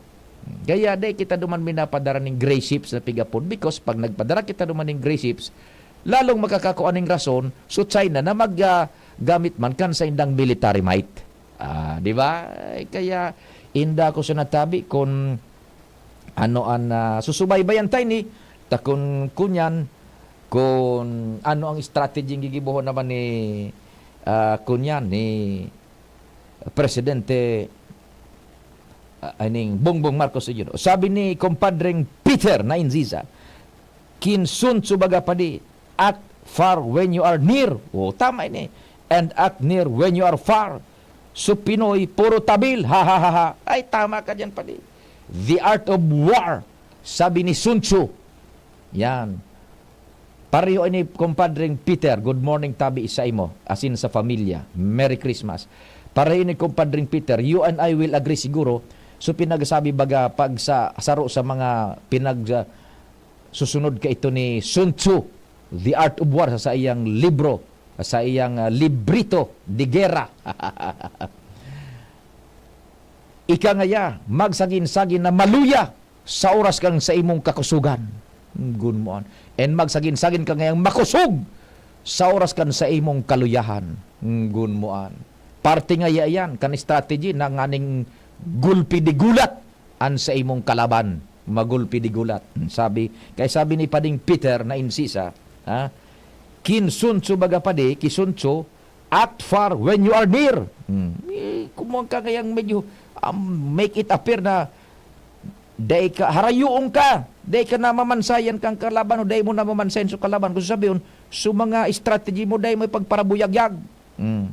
Kaya dai kita duman minapadara ning gray ships na pigapon because pag nagpadara kita duman ning gray ships, lalong makakakua ning rason so China na mag, ah, gamit man kan saindang military might. Ah, di ba? Ay, kaya inda ko sa natabi kung ano an, ah, susubaybayan tayo ni, ta kun kunyan, kun ano ang strategy ang gigibohon naman ni, ah, kunyan, ni Presidente, ah, ining Bongbong Marcos Junior. Sabi ni Compadreng Peter na Inziza, Kin Sun Tzu baga, padi, "Act far when you are near." Oh, tama ini. "And act near when you are far." So, Pinoy, puro tabil. Ha, ha, ha, ha. Ay, tama ka diyan, padi. The Art of War, sabi ni Sun Tzu. Yan. Pareho ini, Kumpadring Peter. Good morning, tabi sa imo, asin sa familia. Merry Christmas. Pareho ini, Kumpadring Peter. You and I will agree siguro. So, pinagsabi baga, pag sa, saro sa mga pinag-, susunod ka ito ni Sun Tzu, The Art of War, sa saiyang libro, sa iyang, ah, librito de gera. Ika ngaya, magsagin-sagin na maluya sa oras kan sa imong kakusugan. Gun mo an. And magsagin-sagin ka ngayang makusog sa oras kan sa imong kaluyahan. Gun mo an. Parte ngaya yan kan strategy na nganing gulpi de gulat an sa imong kalaban. Magulpi de gulat. Sabi, kay sabi ni Pading Peter na insisa, ha? "Kin Sun Tzu baga, padi, ki Sun Tzu, act far when you are near." Hmm. Eh, kumuha ka kayang medyo, um, make it appear na dai ka, harayoon ka, dai ka namamansayan kang kalaban o dai mo namamansayan sa kalaban. Kung sasabihin, so mga strategy mo, dai mo ipagparabuyagyag. Hmm.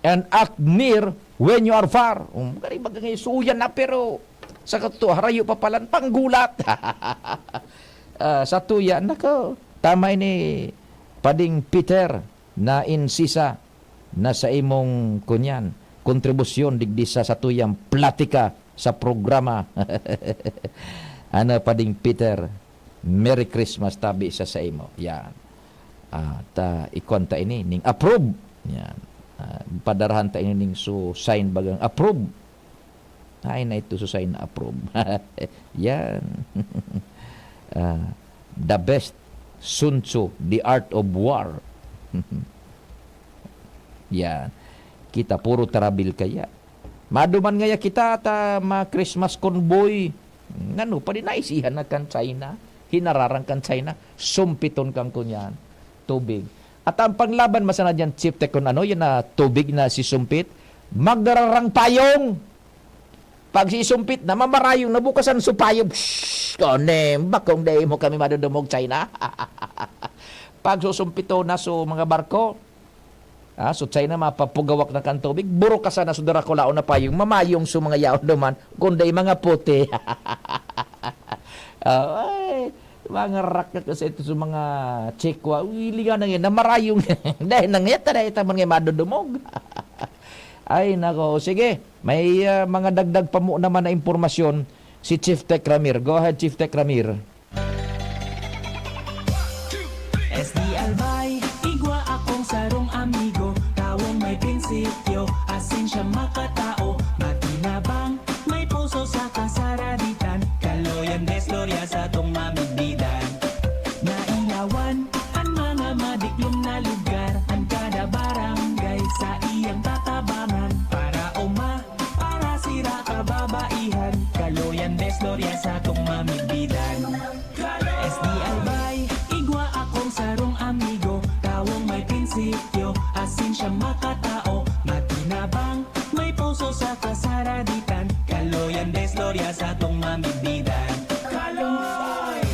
"And act near when you are far." Um, gari baga ngayon, suyan na, pero sa katuto, harayo pa palan, panggulat. Ah, sa tuya, nako, tama ini, Pading Peter, na insisa na sa imong, kunyan, kontribusyon digdi sa satuyang platika sa programa. Ano, Pading Peter, Merry Christmas tabi sa saimo. Yan. Ah, ta, ikwan ta ini, ning approve. Yan. Ah, padarahan ta ini ning su sign bagang approve. Ay, na ito su sign na approve. Yan. Ah, the best Sun Tzu, The Art of War. Yan. Kita, puro tarabil kaya. Maduman ngaya kita ta ma-Christmas convoy. Ngano pa din naisihan na kan China? Hinararan kan China. Sumpiton kan kunyan. Tubig. At ang panglaban, masana diyan, Chief Tech, kung ano, yan na tubig na sisumpit. Magdararang payong. Pag sisumpit na, mamarayong na, bukasan su payong. Psh! Konem, bakong dai mo kami madudumog, China. Pag susumpito na su mga barko, ah, so China, mapapugawak na kan tubig, burukasan na su darakulaon na payong, mamayong su mga yaon duman, kundi mga puti. Ah, ay, mga rakat kasi ito sa mga Chekwa. Uy, liga na ngayon, na marayong. Dahil na ngayon, tayo taman ngayon madudumog. Ay, nako. Sige, may, ah, mga dagdag pa mo naman na impormasyon si Chief Tech Ramir. Go ahead, Chief Tech Ramir. S D Albay, igwa akong sarong amigo, tawong may prinsipyo, asin siya makatao, matinabang, may puso sa kasaraditan, kaloyan, desloria sa tong mamigdidan. Nailawan an mga madiklom na lugar, an kada barangay sa iyang tatabangan, para uma, para sira kababaihan, kaloyan, desloria sa tong mamigdidan. S D Albay, igwa akong sarong amigo, tawong may prinsipyo, asin siya makatao, matinabang, may puso sa kasaraditan, kaloyan, desloria sa tong mamigdidan. Kaloy!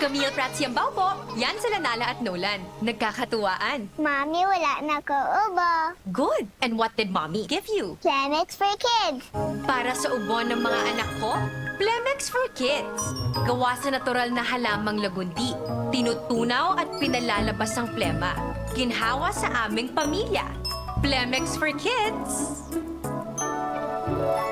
Camille Prats Yambao po. Yan sila Nala at Nolan. Nagkakatuwaan. Mami, wala na ko ubo. Good. And what did Mommy give you? Planex for Kids. Para sa ubo ng mga anak ko, Plemex for Kids. Gawa sa natural na halamang lagundi. Tinutunaw at pinalalabas ang plema. Ginhawa sa aming pamilya. Plemex for Kids.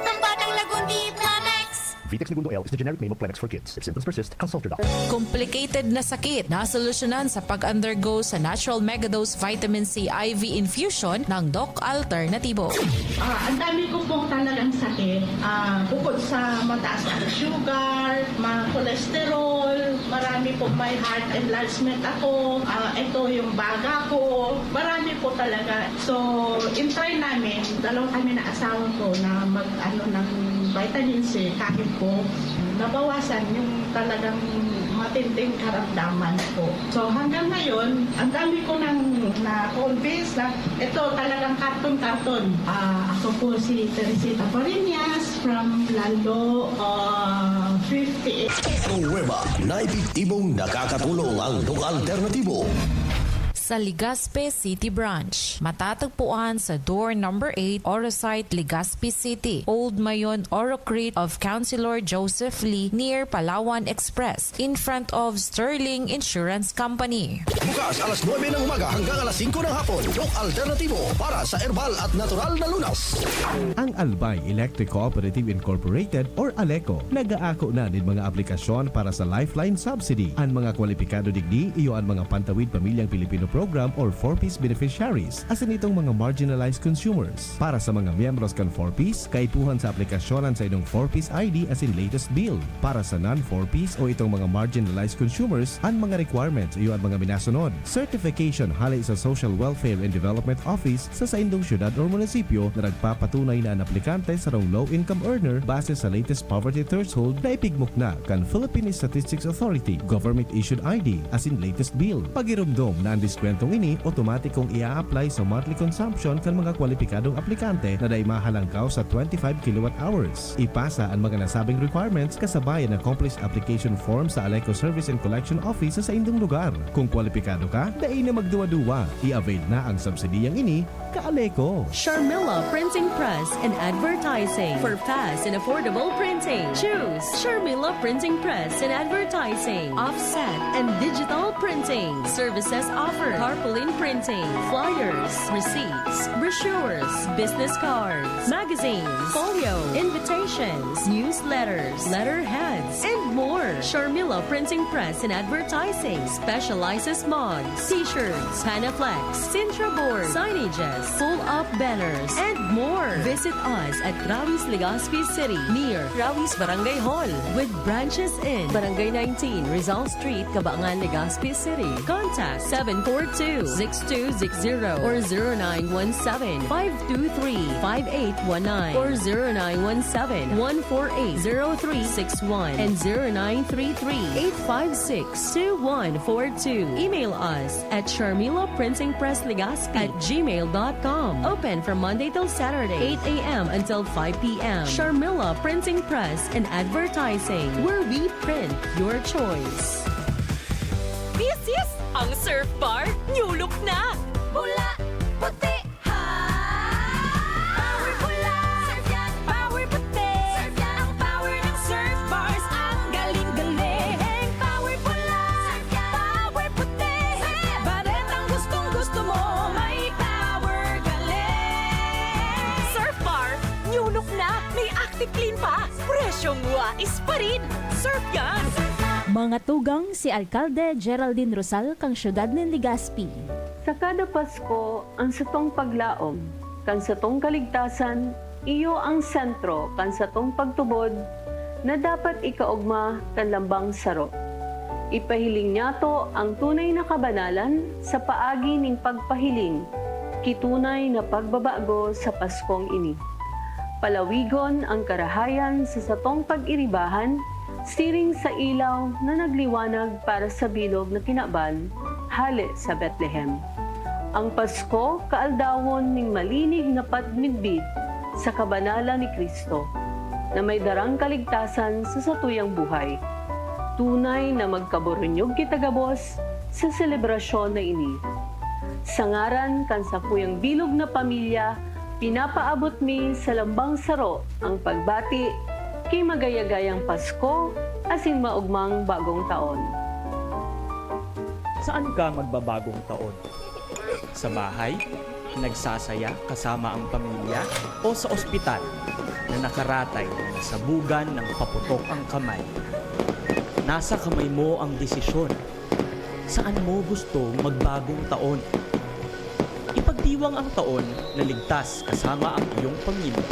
Pambatang lagundi, Plemex! Vitex Negundo L is the generic name of Plemex for Kids. If symptoms persist, consult your doctor. Complicated na sakit, nasolusyonan sa pag-undergo sa Natural Megadose Vitamin C I V infusion ng Doc Alternativo. Ah, ang dami ko pong talagang sakit. Ah, bukod sa mataas ang sugar, ma cholesterol, marami po may heart enlargement ako. Ah, ito yung baga ko. Marami po talaga. So, in-try namin, dalawa kami na asawa ko na mag-ano ng vitamin C, kahit po nabawasan yung talagang matinding karamdaman ko. So, hanggang ngayon, ang dami ko nang na-convince na ito talagang karton-karton. Ah, ako po si Teresita Pariñas from Lalo, ah, Nueva, na epektibong nakakatulong ang Doc Alternatibo. Sa Legazpi City Branch, matatagpuan sa door number eight, Orosite, Legazpi City, Old Mayon, Orocrit of Councilor Joseph Lee, near Palawan Express, in front of Sterling Insurance Company. Bukas alas nuebe ng umaga hanggang alas singko ng hapon. Doc Alternatibo para sa herbal at natural na lunas. Ang Albay Electric Cooperative Incorporated or ALECO nag-aako na nin mga aplikasyon para sa Lifeline Subsidy. An mga kwalipikado digdi iyo an mga Pantawid Pamilyang Pilipino Program or four Ps beneficiaries, asin itong mga marginalized consumers. Para sa mga miyembros kan four Ps, kaipuhan sa aplikasyon an saindong four Ps I D asin latest bill. Para sa non-four Ps o itong mga marginalized consumers, an mga requirements iyo an mga minasunod: certification hale sa Social Welfare and Development Office sa saindong syudad or munisipyo na nagpapatunay na an aplikante sarong low-income earner base sa latest poverty threshold na ipigmukna kan Philippine Statistics Authority, government-issued I D, asin latest bill. Pagiromdom na an diskwentong ini otomatikong i-a-apply sa monthly consumption kan mga kwalipikadong aplikante na dai mahalangkaw sa twenty-five kilowatt hours. Ipasa an mga nasabing requirements kasabay an accomplished application form sa ALECO Service and Collection Office sa saindong lugar. Kung kwalipikado ka, dai na magduwa-duwa. I-avail na ang subsidiyang ini, ka-ALECO. Sharmila Printing Press and Advertising. For fast and affordable printing, choose Sharmila Printing Press and Advertising. Offset and digital printing. Services offered: tarpaulin printing, flyers, receipts, brochures, business cards, magazines, folio, invitations, newsletters, letterheads, and more. Sharmila Printing Press and Advertising specializes mugs, t-shirts, Panaflex, Sintra board, signages, pull-up banners, and more. Visit us at Rawi's, Legazpi City, near Rawi's Barangay Hall, with branches in Barangay nineteen, Rizal Street, Cabangan, Legazpi City. Contact seven four two, six two six zero or zero nine one seven, five two three, five eight one nine or zero nine one seven, one four eight, zero three six one and zero nine three three, eight five six, two one four two. Email us at Sharmila Printing Press Legazpi at gmail dot com. Open from Monday till Saturday, eight a m until five p m. Sharmila Printing Press and Advertising, where we print your choice. This is ang Surf Bar New Look na! Pula, puti, ha! Power pula, surf yan, power puti. Surf yan, ang power ng Surf Bars. Ang galing-galing. Power pula, surf yan, power puti. Surf yan, baretang gustong-gusto mo, may power galing. Surf Bar New Look na! May Active Clean pa! Presyong wais pa rin! Surf yan! Mga tugang, si Alkalde Geraldine Rosal kan siyudad nin Legazpi. Sa kada Pasko, an satong paglaom kan satong kaligtasan iyo an sentro kan satong pagtubod na dapat ikaogma kan lambang saro. Ipahiling niyato an tunay na kabanalan sa paagi nin pagpahiling ki tunay na pagbabago sa Paskong ini. Palawigon an karahayan sa satong pag-iribahan siring sa ilaw na nagliwanag para sa bilog na kinaban hale sa Betlehem. An Pasko kaaldawon nin malinig na pagmidbid sa kabanalan ni Cristo, na may darang kaligtasan sa satuyang buhay. Tunay na magkaburunyog kita gabos sa selebrasyon na ini. Sa ngaran kan sakuyang bilog na pamilya, pinapaabot mi sa lambang saro an pagbati ki magayagayang Pasko asin maogmang Bagong Taon. Saan ka magbabagong taon? Sa bahay, nagsasaya kasama ang pamilya, o sa ospital na nakaratay na nasabugan ng paputok ang kamay? Nasa kamay mo ang desisyon. Saan mo gusto magbagong taon? Ipagdiwang ang taon na ligtas kasama ang iyong pamilya.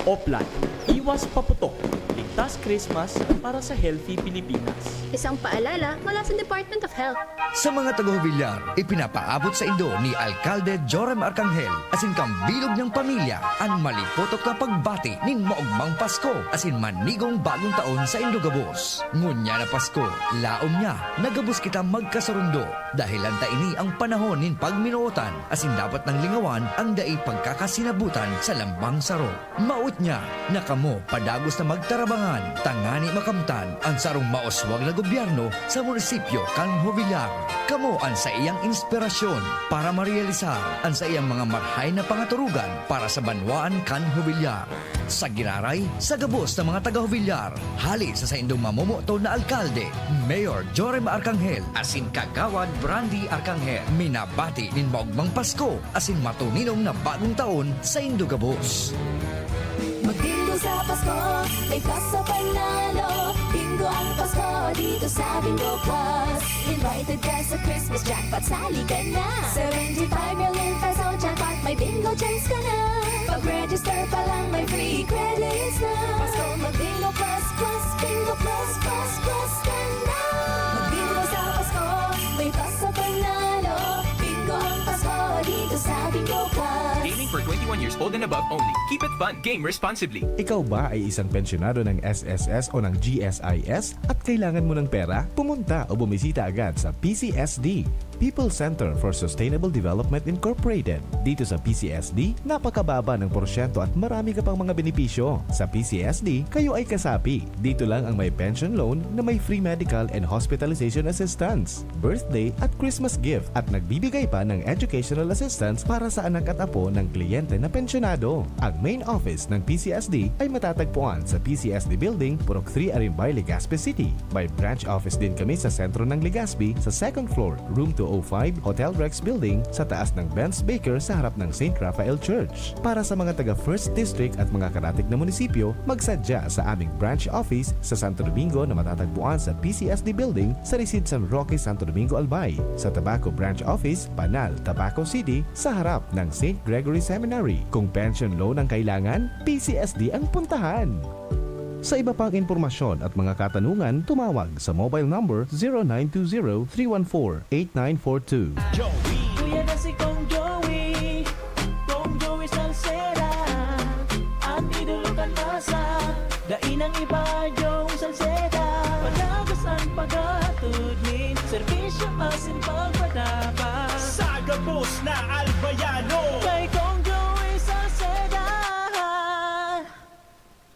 Oplan, iwas paputok, ligtas Christmas para sa healthy Pilipinas. Isang paalala mula sa Department of Health. Sa mga taga-Jovellar, ipinapaabot saindo ni Alkalde Joram Arcangel asin kan bilog niyang pamilya an malipotok na pagbati nin maogmang Pasko asin manigong Bagong Taon saindo gabos. Ngunyan na Pasko, laom niya na gabos kita magkasurundo, dahelan ta ini an panahon nin pagminootan asin dapat nang lingawan an dai pagkakasinabutan sa lambang saro. Maot niya na kamo padagos na magtarabanga Tangani makamtan an sarong mauswag na gobyerno sa munisipyo kan Jovellar. Kamo an saiyang inspirasyon para marealisar an saiyang mga marhay na pangaturugan para sa banwaan kan Jovellar. Sa giraray, sa gabos na mga taga-Jovellar, hali sa saindong mamomoton na alkalde, Mayor Jorim Arcangel, asin Kagawad Brandy Arcangel, minabati nin maogmang Pasko asin matuninong na bagong taon saindo gabos. Magbingo sa Pasko, may Pasko panalo. Bingo ang Pasko dito sa Bingo Plus. Invited ka sa Christmas jackpot, sali ka na. Seventy-five million peso jackpot, may bingo chance ka na. Pag-register pa lang, may free credits na. Pasko, mag-Bingo Plus, Plus, Bingo Plus, Plus, Plus ka na. Magbingo sa Pasko, may Pasko panalo. Bingo ang Pasko dito sa Bingo Plus. Gaming for twenty-one years old and above only. Keep it fun. Game responsibly. Ikaw ba ay isang pensyonado ng S S S o ng G S I S at kailangan mo ng pera? Pumunta o bumisita agad sa P C S D, People Center for Sustainable Development Incorporated. Dito sa P C S D, napakababa ng porsyento at marami ka pang mga benepisyo. Sa P C S D, kayo ay kasapi. Dito lang ang may pension loan na may free medical and hospitalization assistance, birthday at Christmas gift, at nagbibigay pa ng educational assistance para sa anak at apo ng kliyente na pensyonado. Ang main office ng P C S D ay matatagpuan sa P C S D Building, Purok three, Arimbay, Legazpi City. May branch office din kami sa sentro ng Legazpi, sa second floor, room two oh five, Hotel Rex Building, sa taas ng Benz Baker sa harap ng Saint Raphael Church. Para sa mga taga First District at mga karatig na munisipyo, magsadya sa aming branch office sa Santo Domingo na matatagpuan sa P C S D Building sa Residences San Roque, Santo Domingo, Albay, sa Tabaco Branch Office, Panal, Tabaco City, sa harap ng Saint Gregory Seminary. Kung pension loan ang kailangan, P C S D ang puntahan. Sa iba pang impormasyon at mga katanungan, tumawag sa mobile number zero nine two zero, three one four, eight nine four two. Joey. Kuya na si Kong Joey. Kong Joey Salceda. Ang idolo kan masa. Dai nang iba, Joey Salceda. Padagos an paghatod nin serbisyo asin pagpatabang. Sa gabos na Albayano. Kay Kong Joey Salceda.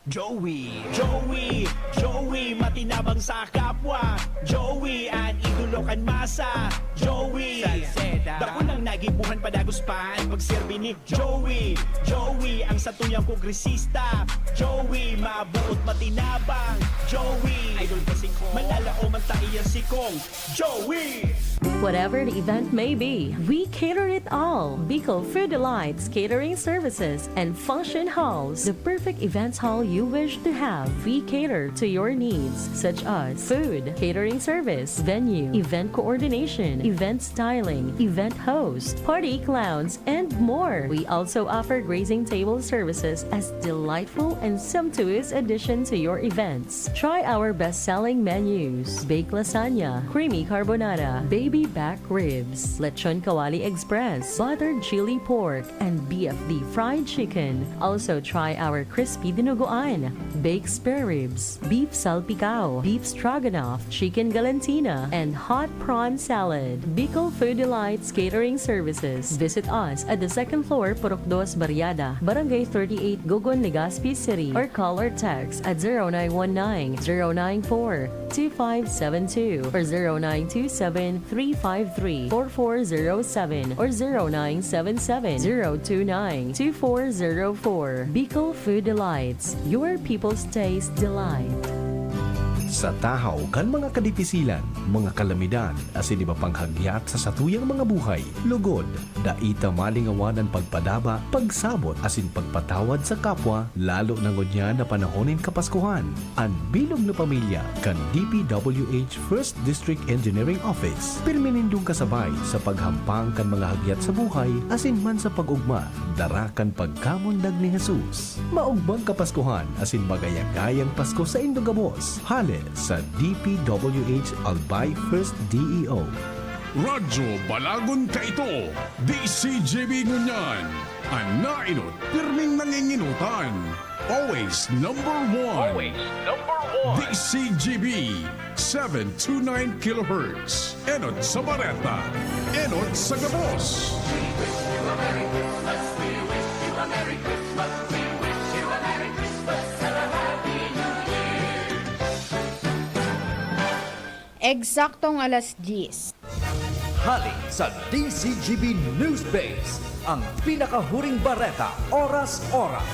Joey. Joey, Joey, matinabang sa kapwa. Joey, an idolo kan masa. Joey, Salceda. Dakul nang nagibohan, padagos pa an pagserbi ni Joey. Joey, ang satuyang kongresista. Joey, mabuot, matinabang. Joey, idol ko si Kong. Manlalaom an taiyang si Kong. Joey! Whatever the event may be, we cater it all. Bicol Food Delights Catering Services and Function Halls, the perfect events hall you wish to have. We cater to your needs, such as food, catering service, venue, event coordination, event styling, event host, party clowns, and more. We also offer grazing table services as delightful and sumptuous addition to your events. Try our best-selling menus: baked lasagna, creamy carbonara, baby back ribs, lechon kawali express, buttered chili pork, and B F D fried chicken. Also try our crispy dinuguan, baked spare ribs, beef salpicao, beef stroganoff, chicken galantina, and hot prawn salad. Bicol Food Delights Catering Services. Visit us at the second floor, Purok dos Barriada, Barangay thirty-eight, Gogon, Legazpi City, or call or text at zero nine one nine, zero nine four, two five seven two or zero nine two seven, three five three, four four zero seven or zero nine seven seven, zero two nine, two four zero four. Bicol Food Delights, your people's taste delight. Sa tahaw kan mga kadipisilan, mga kalamidad, asin iba pang hagyat sa satuyang mga buhay, lugod, dai ta malingawan an pagpadaba, pagsabot, asin pagpatawad sa kapwa, lalo na ngunyan na panahon nin Kapaskuhan. An bilog na pamilya kan D P W H First District Engineering Office, pirmi nindong kasabay sa paghampang kan mga hagyat sa buhay asin man sa pag-ogma, dara kan pagkamundag ni Jesus. Maogmang Kapaskuhan asin magayagayang Pasko saindo gabos. Hale sa D P W H Albay First D E O. Radyo Balagon kaito, D C G B ngunyan. An naenot, pirming nangingenotan. Always number one. Always number one. D C G B, seven two nine kilohertz. Enot sa bareta, enot sa gabos. We wish you a Merry Christmas. We wish you a Merry Christmas. We wish you a Merry Christmas and a Happy New Year. Eksaktong alas diyes. Hali sa D Z G B News Base, ang pinakahuring bareta, oras-oras.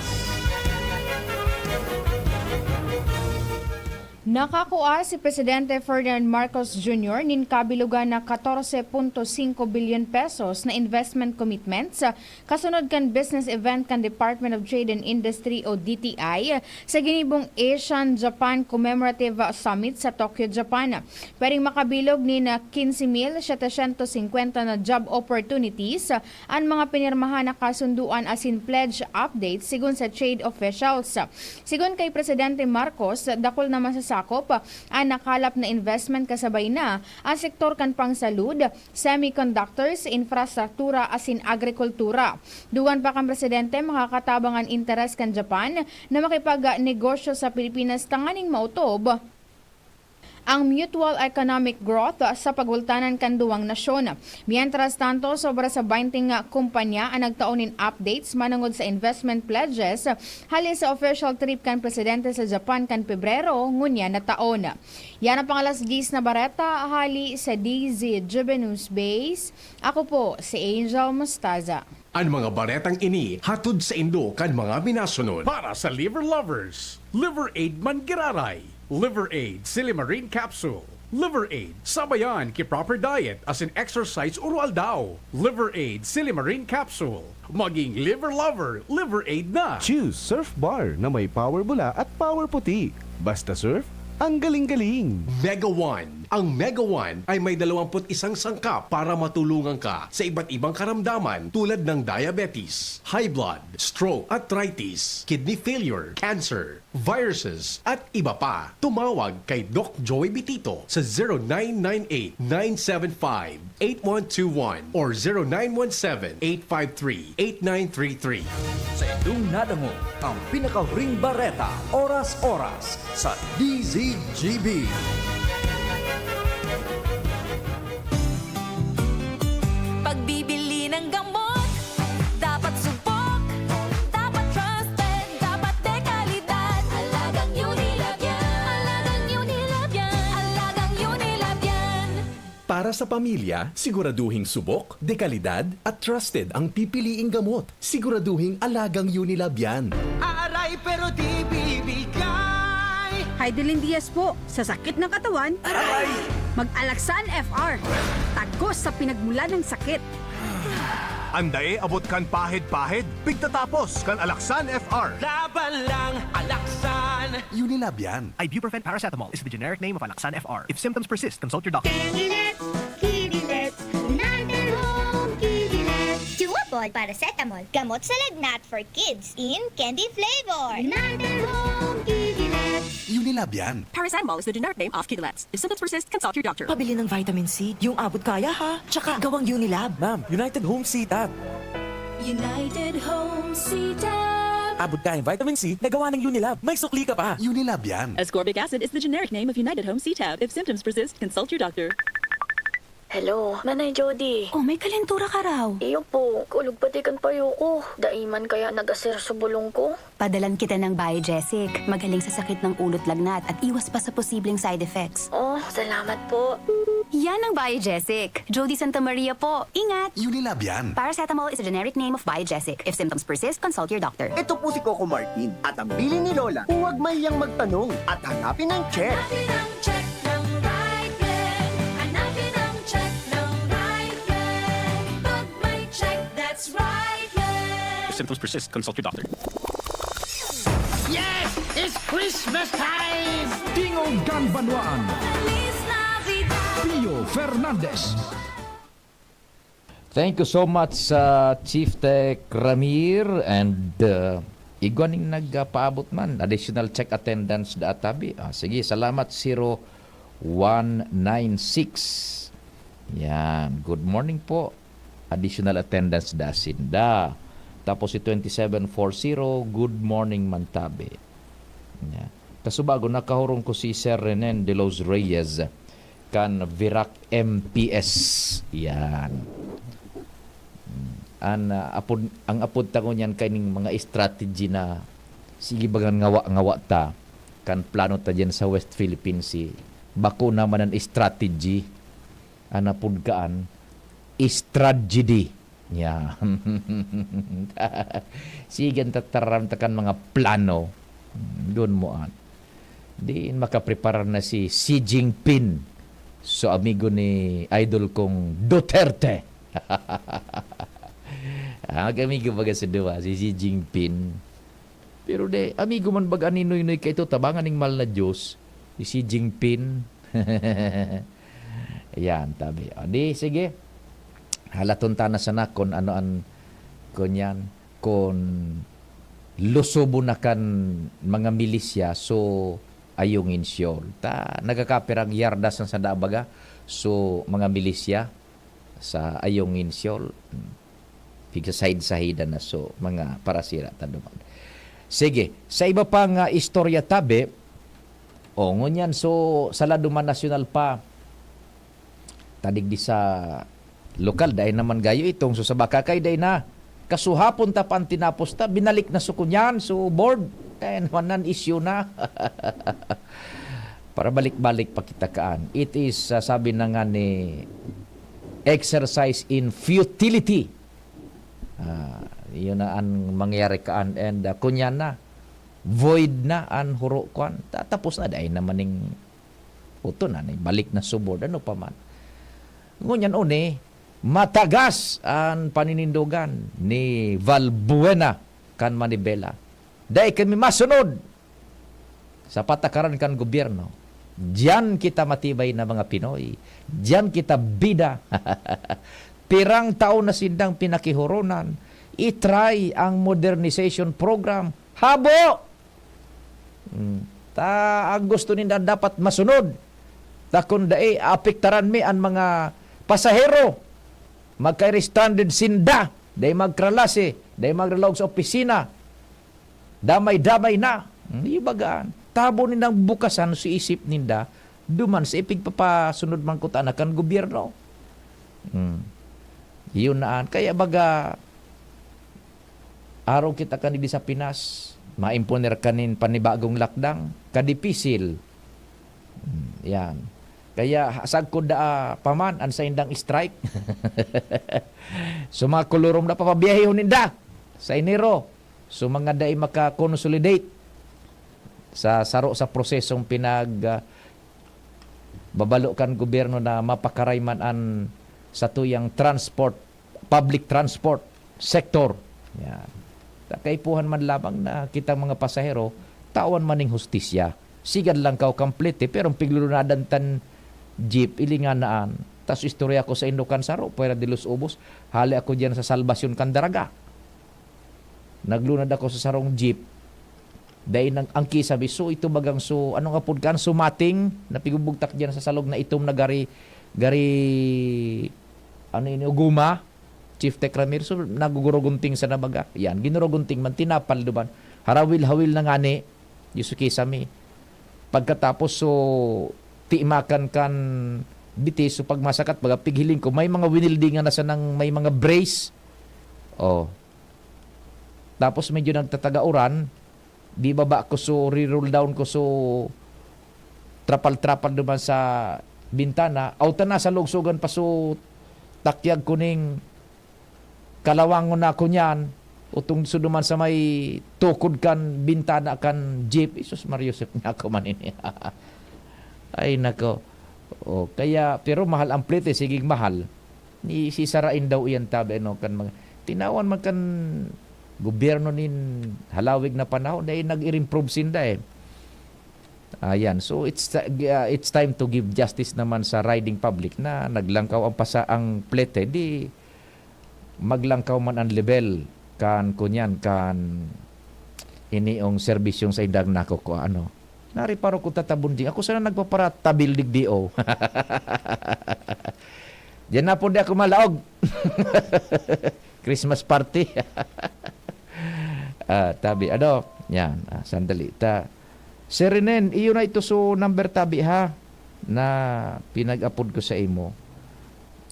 Nakakua si Presidente Ferdinand Marcos Junior nin kabilogan na katorse punto singko bilyon pesos na investment commitments, ah, kasunod kan business event kan Department of Trade and Industry o D T I sa ginibong Asian-Japan Commemorative Summit sa Tokyo, Japan. Pwedeng makabilog nin, ah, quince mil setecientos cincuenta na job opportunities, ah, an mga pinirmahan na kasunduan asin pledge updates, sigon sa trade officials. Sigon kay Presidente Marcos, dakul na masasakop an nakalap na investment, kasabay na an sektor kan pangsalud, semiconductors, infrastruktura asin agrikultura. Dugang pa kan Presidente, makakatabang an interes kan Japan na makipagnegosyo sa Pilipinas tanganing maotob ang mutual economic growth sa pagultanan kan duwang nasyon. Mientras tanto, sobra sa baynte nga kumpanya an nagtao nin updates manongod sa investment pledges hali sa official trip kan presidente sa Japan kan Pebrero ngunyan na taon. Yan ang pang-alas diyes na bareta hali sa D Z G B News Base. Ako po si Angel Mostaza. An mga baretang ini hatod saindo kan mga minasunod. Para sa liver lovers, Liver Aid man giraray, Liver Aid Silimarin Capsule, Liver Aid sabayan ki proper diet asin exercise oro-aldaw, Liver Aid Silimarin Capsule. Maging liver lover, Liver Aid na! Choose Surf Bar na may power bula at power puti. Basta surf, ang galing-galing! Mega One. Ang Mega One ay may dalawampu't isang sangkap para matulungan ka sa iba't ibang karamdaman tulad ng diabetes, high blood, stroke, arthritis, kidney failure, cancer, viruses, at iba pa. Tumawag kay Doc Joey Bitito sa zero nine nine eight, nine seven five, eight one two one or zero nine one seven, eight five three, eight nine three three. Sa indong nadangog ang pinakahuring bareta, oras-oras, sa D Z G B. Pagbibili ng gamot, dapat subok, dapat trusted, dapat dekalidad. Alagang Unilab yan, alagang Unilab yan, alagang Unilab yan. Para sa pamilya, siguraduhing subok, dekalidad, at trusted ang pipiliing gamot. Siguraduhing alagang Unilab yan. Aray, pero di bibigay. Heidelin Diaz po, sa sakit ng katawan, aray! Mag-Alaxan F R. Tagos sa pinagmula ng sakit. Andae abot kan pahid-pahid, pigtatapos kan Alaxan F R. Laban lang, Alaxan! Unilab yan. Ibuprofen paracetamol is the generic name of Alaxan F R. If symptoms persist, consult your doctor. Kidilets, Kidilets, United Home Kidilets. Chewable paracetamol, gamot sa lagnat for kids in candy flavor. United Home Kidilets. Unilab yan. Paracetamol is the generic name of Kidilets. If symptoms persist, consult your doctor. Pabili ng vitamin C, yung abot kaya ha. Tsaka gawang Unilab. Ma'am, United Home C-Tab. United Home C-Tab. Abot kayang vitamin C na gawa ng Unilab. May sukli ka pa. Unilab yan. Ascorbic acid is the generic name of United Home C-Tab. If symptoms persist, consult your doctor. Hello, Nanay Jody. Oh, may kalentura ka raw. Iyo po, kulog pati kan payo ko. Dai man kaya nag-asir sa bulong ko. Padalan kita ng Biogesic. Magaling sa sakit ng ulo't lagnat at iwas pa sa posibleng side effects. Oh, salamat po. Yan ang Biogesic. Jody Santa Maria po. Ingat! Unilab yan. Paracetamol is a generic name of Biogesic. If symptoms persist, consult your doctor. Ito po si Coco Martin at ang bilin ni Lola. Huwag mahiyang magtanong at hanapin ang check. Hanapin ang check ng right leg. Hanapin ang check ng right leg. Pag may check, that's right leg. If symptoms persist, consult your doctor. Yes! It's Christmas time! Tingog kan Banwaan. Feliz Navidad! Pio Fernandez. Thank you so much sa Chief Tech Ramir and, uh, igwa ning nagpaabot man, additional check attendance da tabi. Ah, sige, salamat, zero one nine six. Yan, good morning po. Additional attendance da sinda. Tapos si twenty-seven four zero, good morning man tabi. Yan. Kasubago, nakahurong ko si Sir Renen de los Reyes kan Virac M P S. Yan. Mm. An, ah, apod, ang apod ta ngunyan kaining mga strategy na sige bagan ngawa-ngawa ta kan plano ta diyan sa West Philippine Sea. Bako naman an strategy, an napudkaan, strategy. Yan. Sige, an tataram ta kan mga plano. Doon mo an. Di makapreparar na si Xi Jinping. So, amigo ni idol kong Duterte. Ang amigo baga sa duwa, si Xi Jinping. Pero de, amigo man baga ni Noynoy kaito, tabangan ning mahal na Diyos, si Xi Jinping. Yan, tabi. O, di, sige. Halaton ta na sana kun ano an, kun yan, kun lusobo na kan mga milisya, so, ayong insyol. Ta, nagkakapirang yardas na sa dabaga, so, mga milisya, sa ayong insyol. Pigsasaid-sahidan na, so, mga parasira ta duman. Sige, sa iba pang, ah, istorya tabi, o, ngunyan, so, sa Laduman Nasyonal pa, tadig di sa lokal, dai naman gayo itong, so, sa Bacacay, dai na. Kasuhapon ta pa an tinapos ta, binalik na so kunyan, so, board. Kaya naman nan issue na. Para balik-balik pa kita kaan. It is, ah, sabi na nga ni, exercise in futility. Ah, yun na an mangyayari kaan. And, ah, kunyan na, void na an huro kwan. Tatapos na, dai naman ning uto na, ni balik na so board, ano pa man. Ngunyan uni, matagas an paninindogan ni Valbuena kan Manibela. Dai kami masunod sa patakaran kan gobyerno. Diyan kita matibay na mga Pinoy. Diyan kita bida. Pirang taon na sindang pinakihoronan. I-try ang modernization program. Habo! Hmm. Ta, ang gusto ninda dapat masunod. Ta kun dai, apektaran mi an mga pasahero. Magka-stranded sinda. Dai magkralasi, dai magralaog sa opisina. Damay-damay na. Hmm, ibagaan. Tabo nindang bukasan sa isip ninda, duman sa ipigpapasunod man kuta na kan gobyerno. Hmm. Yun na an. Kaya baga, arog kita kan digdi sa Pinas, maimponer ka nin panibagong lakdang, kadipisil. Hmm, yan. Kaya ha-, sagkod daa pa man an saindang strike. So, mga kolorom na papabiyahehon ninda sa Enero. So, mga dai maka-consolidate sa saro sa prosesong pinag, ah, babalo kan gobyerno na mapakaray man an satuyang transport, public transport sector. Yan. Ta kaipuhan man lamang na kitang mga pasahero, tawan man ning hustisya. Sigad lang kaw kan plete, pero ang piglunadan tan jeep, ilinganaan. Tas istorya ko sa indo kan saro, Fuera de los Ubos, hali ako diyan sa Salvacion kan Daraga. Naglunad ako sa sarong jeep. Dai nang, ang kisabi, so ito bagang so, ano nga pod kan, so mating, napigubugtak diyan sa salog na itom na gari, gari, ano ini, guma, Chief Tech Ramir, so nagugurugunting sa nabaga. Yan, ginurugunting man, tinapal duman. Harawil-hawil na ngani, Yusuke-sama. Pagkatapos, so, timakan kan bitis, so pag masakat, baga pighiling ko, may mga winildingan na sanang may mga brace. Oh. Tapos medyo nagtataga uran, di baba ko, so, re-roll down ko, so, trapal-trapal duman sa bintana. Awta na sa lugsogan pa, so, takyag ko ning kalawangon na ako niyan, utong so duman sa may tukod kan bintana kan jeep. Jesus Maria Joseph, niya ako man ini. Ay, nako. Oh, kaya, pero mahal ang plete, sigig mahal. Ni sisarain daw iyan tabi, ano, kan mga, tinawan man kan gobyerno nin halawig na panahon, eh, nag-i-improve sinda, eh. Ayan. So, it's ti-, ah, it's time to give justice naman sa riding public na naglangkaw ang pasa-, ang plete, di maglangkaw man ang lebel kan kunyan, kan iniong serbisyong saindang nakukua, ano. Nariparo ko tatabon di. Ako sana nagpaparatabil digdi, oh. Diyan na po di ako malaog. Christmas party. Ah, tabi, ano? Yan, ah, sandali. Ta, Sir Renen, iyo na ito so number tabi, ha? Na pinag-apod ko sa imo.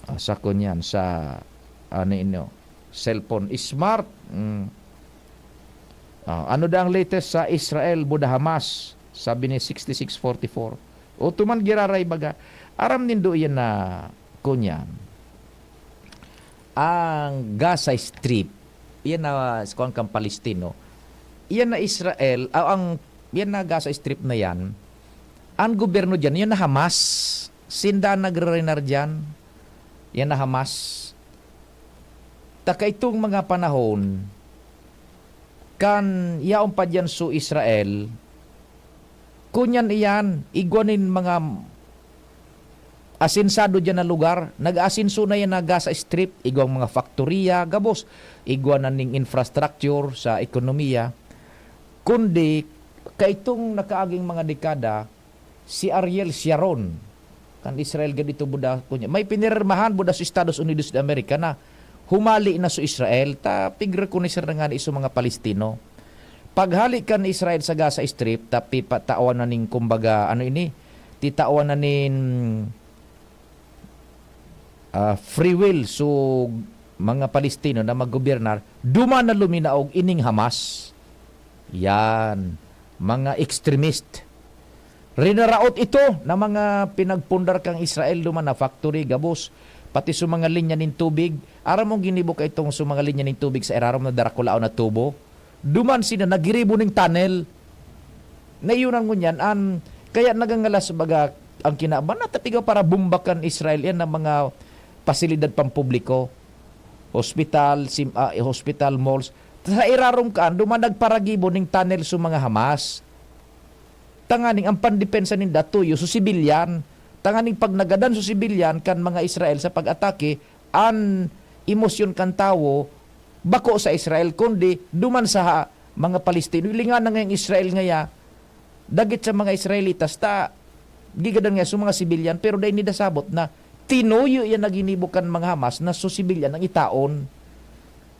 Ah, sa kunyan, sa, ano inyo, cellphone. Smart. Mm. Ah, ano da ang latest sa Israel, Buda, Hamas? Sabi ni sixty-six forty-four. O tuman giraray baga, aram nindo iyan na, kunyan, ang Gaza Strip, iyan na sa kuwan kan Palestino, iyan na Israel, ah, ang, iyan na Gaza Strip na yan, ang gobyerno diyan, iyan na Hamas, sinda nagre-reinar diyan, iyan na Hamas. Ta kaitong mga panahon, kan yaon pa diyan so Israel, kunyan iyan, igwa nin mga asensado diyan na lugar. Nag-aasenso na yan na Gaza Strip, igwang mga faktoriya, gabos, igwa na ning infrastructure sa ekonomiya. Kundi, kaitong nakaaging mga dekada, si Ariel Sharon, kan Israel gad ito buda, kunya, may pinirmahan buda sa Estados Unidos de America na humali na sa Israel, ta pigrekonoser na nga ni sa mga Palestino. Paghali kan Israel sa Gaza Strip, ta pipatawan na ning, kumbaga, ano ini, titawan na nin, ah, free will, so, mga Palestino na maggobernar, duman na luminaog ining Hamas. Yan, mga extremist. Rinaraot ito na mga pinagpundar kang Israel duman na factory, gabos, pati sa mga linya nin tubig. Aram mong ginibo ka itong sa mga linya nin tubig sa irarom na darakulaon na tubo? Duman sina nagiribo ning tunnel. Naiyonan ngunyan, an, kaya nagangalas baga ang kinaban na tapigaw para bombakan Israel yan ng mga pasilidad pampubliko, hospital, sim-, ah, hospital, malls. Sa irarom kaan, duman nagparagibo ning tunnel sa mga Hamas. Tanganing ang pandepensa ninda tuyo sa sibilyan. Tanganing pag nagadan sa sibilyan kan mga Israel sa pag-atake, an emosyon kan tawo bako sa Israel, kundi duman sa ha-, mga Palestino. Linga na ngayang Israel ngaya, dagit sa mga Israelitas, ta gigadan nga sa mga sibilyan, pero dai nida sabot na tinuyo yan na ginibo kan mga Hamas na sa sibilyan ang itaon.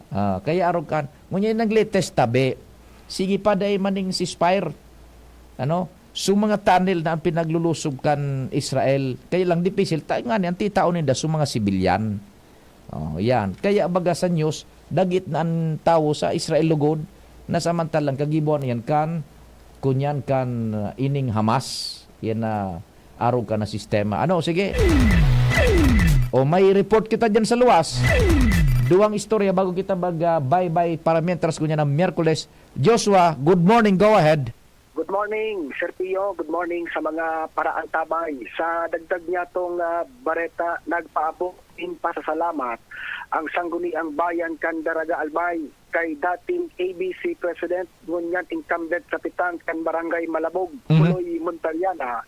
Ah, kaya arog kan, ngunyan nang latest tabi. Sige pa, dai maning ceasefire. Ano? So, mga tunnel na ang pinaglulusog kan Israel. Kaya lang dipisil, ta-, nga ni, ang titaon ninda, so, mga sibilyan. Oh, yan. Kaya baga sa news, dagit na ang tawo sa Israel lugod, na samantalang kagibuan yan kan, kunyan kan, uh, ining Hamas. Yan na arog ka na sistema. Ano, sige. O, may report kita dyan sa luwas. Duwang istorya bago kita mag, ah, bye-bye para mientras, kunya na Miyerkules. Joshua, good morning. Go ahead. Good morning, Sir Pio. Good morning sa mga paraantabay. Sa dagdag niya tong, ah, bareta, nagpaabot in pasasalamat ang Sangguniang Bayan kan Daraga Albay kay dating A B C President, ngunyan incumbent kapitan kan Barangay Malabog, Mhm. Puloy, Montaliana,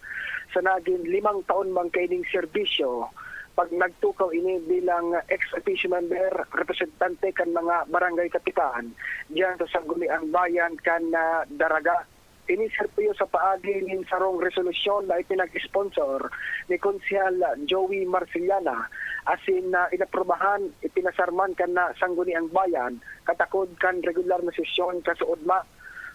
sa nagin limang taon man kaining serbisyo, pag nagtukaw ini bilang ex officio member, representante kan mga barangay kapitan diyan sa Sangguniang Bayan kan, ah, Daraga. Ini, Sir Pio, sa paagi nin sarong resolusyon na ipinag-sponsor ni Konsehal Joey Marcellana, asin na inaprubahan, ipinasar man kan na Sangguniang Bayan, katakod kan regular na sesyon kasuodma.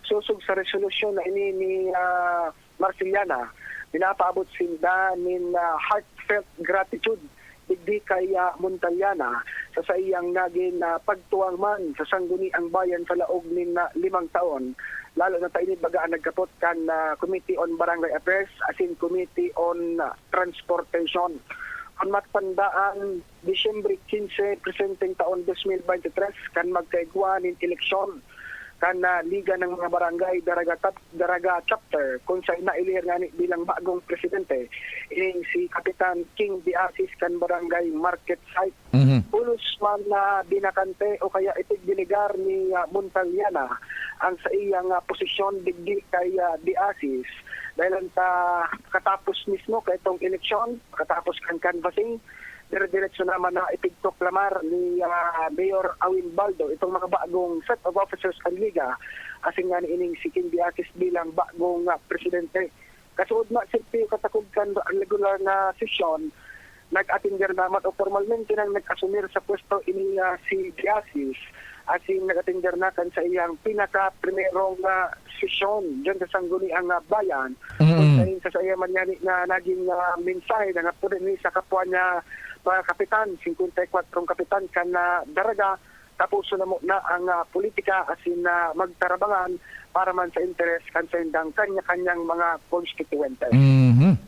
Sosog sa resolusyon na ini ni, ah, Marcellana, pinapaabot sinda nin, ah, heartfelt gratitude digdi kay, ah, Montaliana sa saiyang nagin, ah, pagtuwang man sa Sangguniang Bayan sa laog nin, ah, limang taon, lalo na ta ini baga an nagkapot kan, ah, Committee on Barangay Affairs asin Committee on, ah, Transportation. Kun matatandaan, Disyembre quince, presenteng taon dos mil bente tres, kan magkaigwa nin eleksyon kan, ah, Liga ng mga Barangay Daraga Tap-, Daraga Chapter, kun saen nailir ngani bilang bagong presidente ining si Kapitan King De Asis kan Barangay Market Site. Mhm. Pulos man na binakante o kaya itigbinegar ni, ah, Montaliana ang saiyang, ah, posisyon digdi kay, ah, De Asis, dahil ang ta-, katapos mismo kaitong eleksyon, katapos kan canvassing, dire-diretso naman na ipigproklamar ni, ah, Mayor Awin Baldo itong mga bagong set of officers kan Liga, asin ngani ining si King De Asis bilang bagong, ah, presidente. Kasuodma, Sir Pio, katakod kan regular na sesyon, nag-atender naman o formalmente nang nag-asumir sa pwesto ini, ah, si De Asis, asin nag-atender na kan saiyang pinaka-primerong, ah, sesyon diyan sa Sangguniang, ah, Bayan. Mm. Kun saen sa saiya man ngani na naging, ah, mensahe na nga po rin sa kapwa niya mga kapitan, singkwenta y kwatro kapitan kan, ah, Daraga, taposon na muna ang, ah, politika asin, ah, magtarabangan para man sa interes kan saindang kanya-kanyang mga konstituyente. Mhm.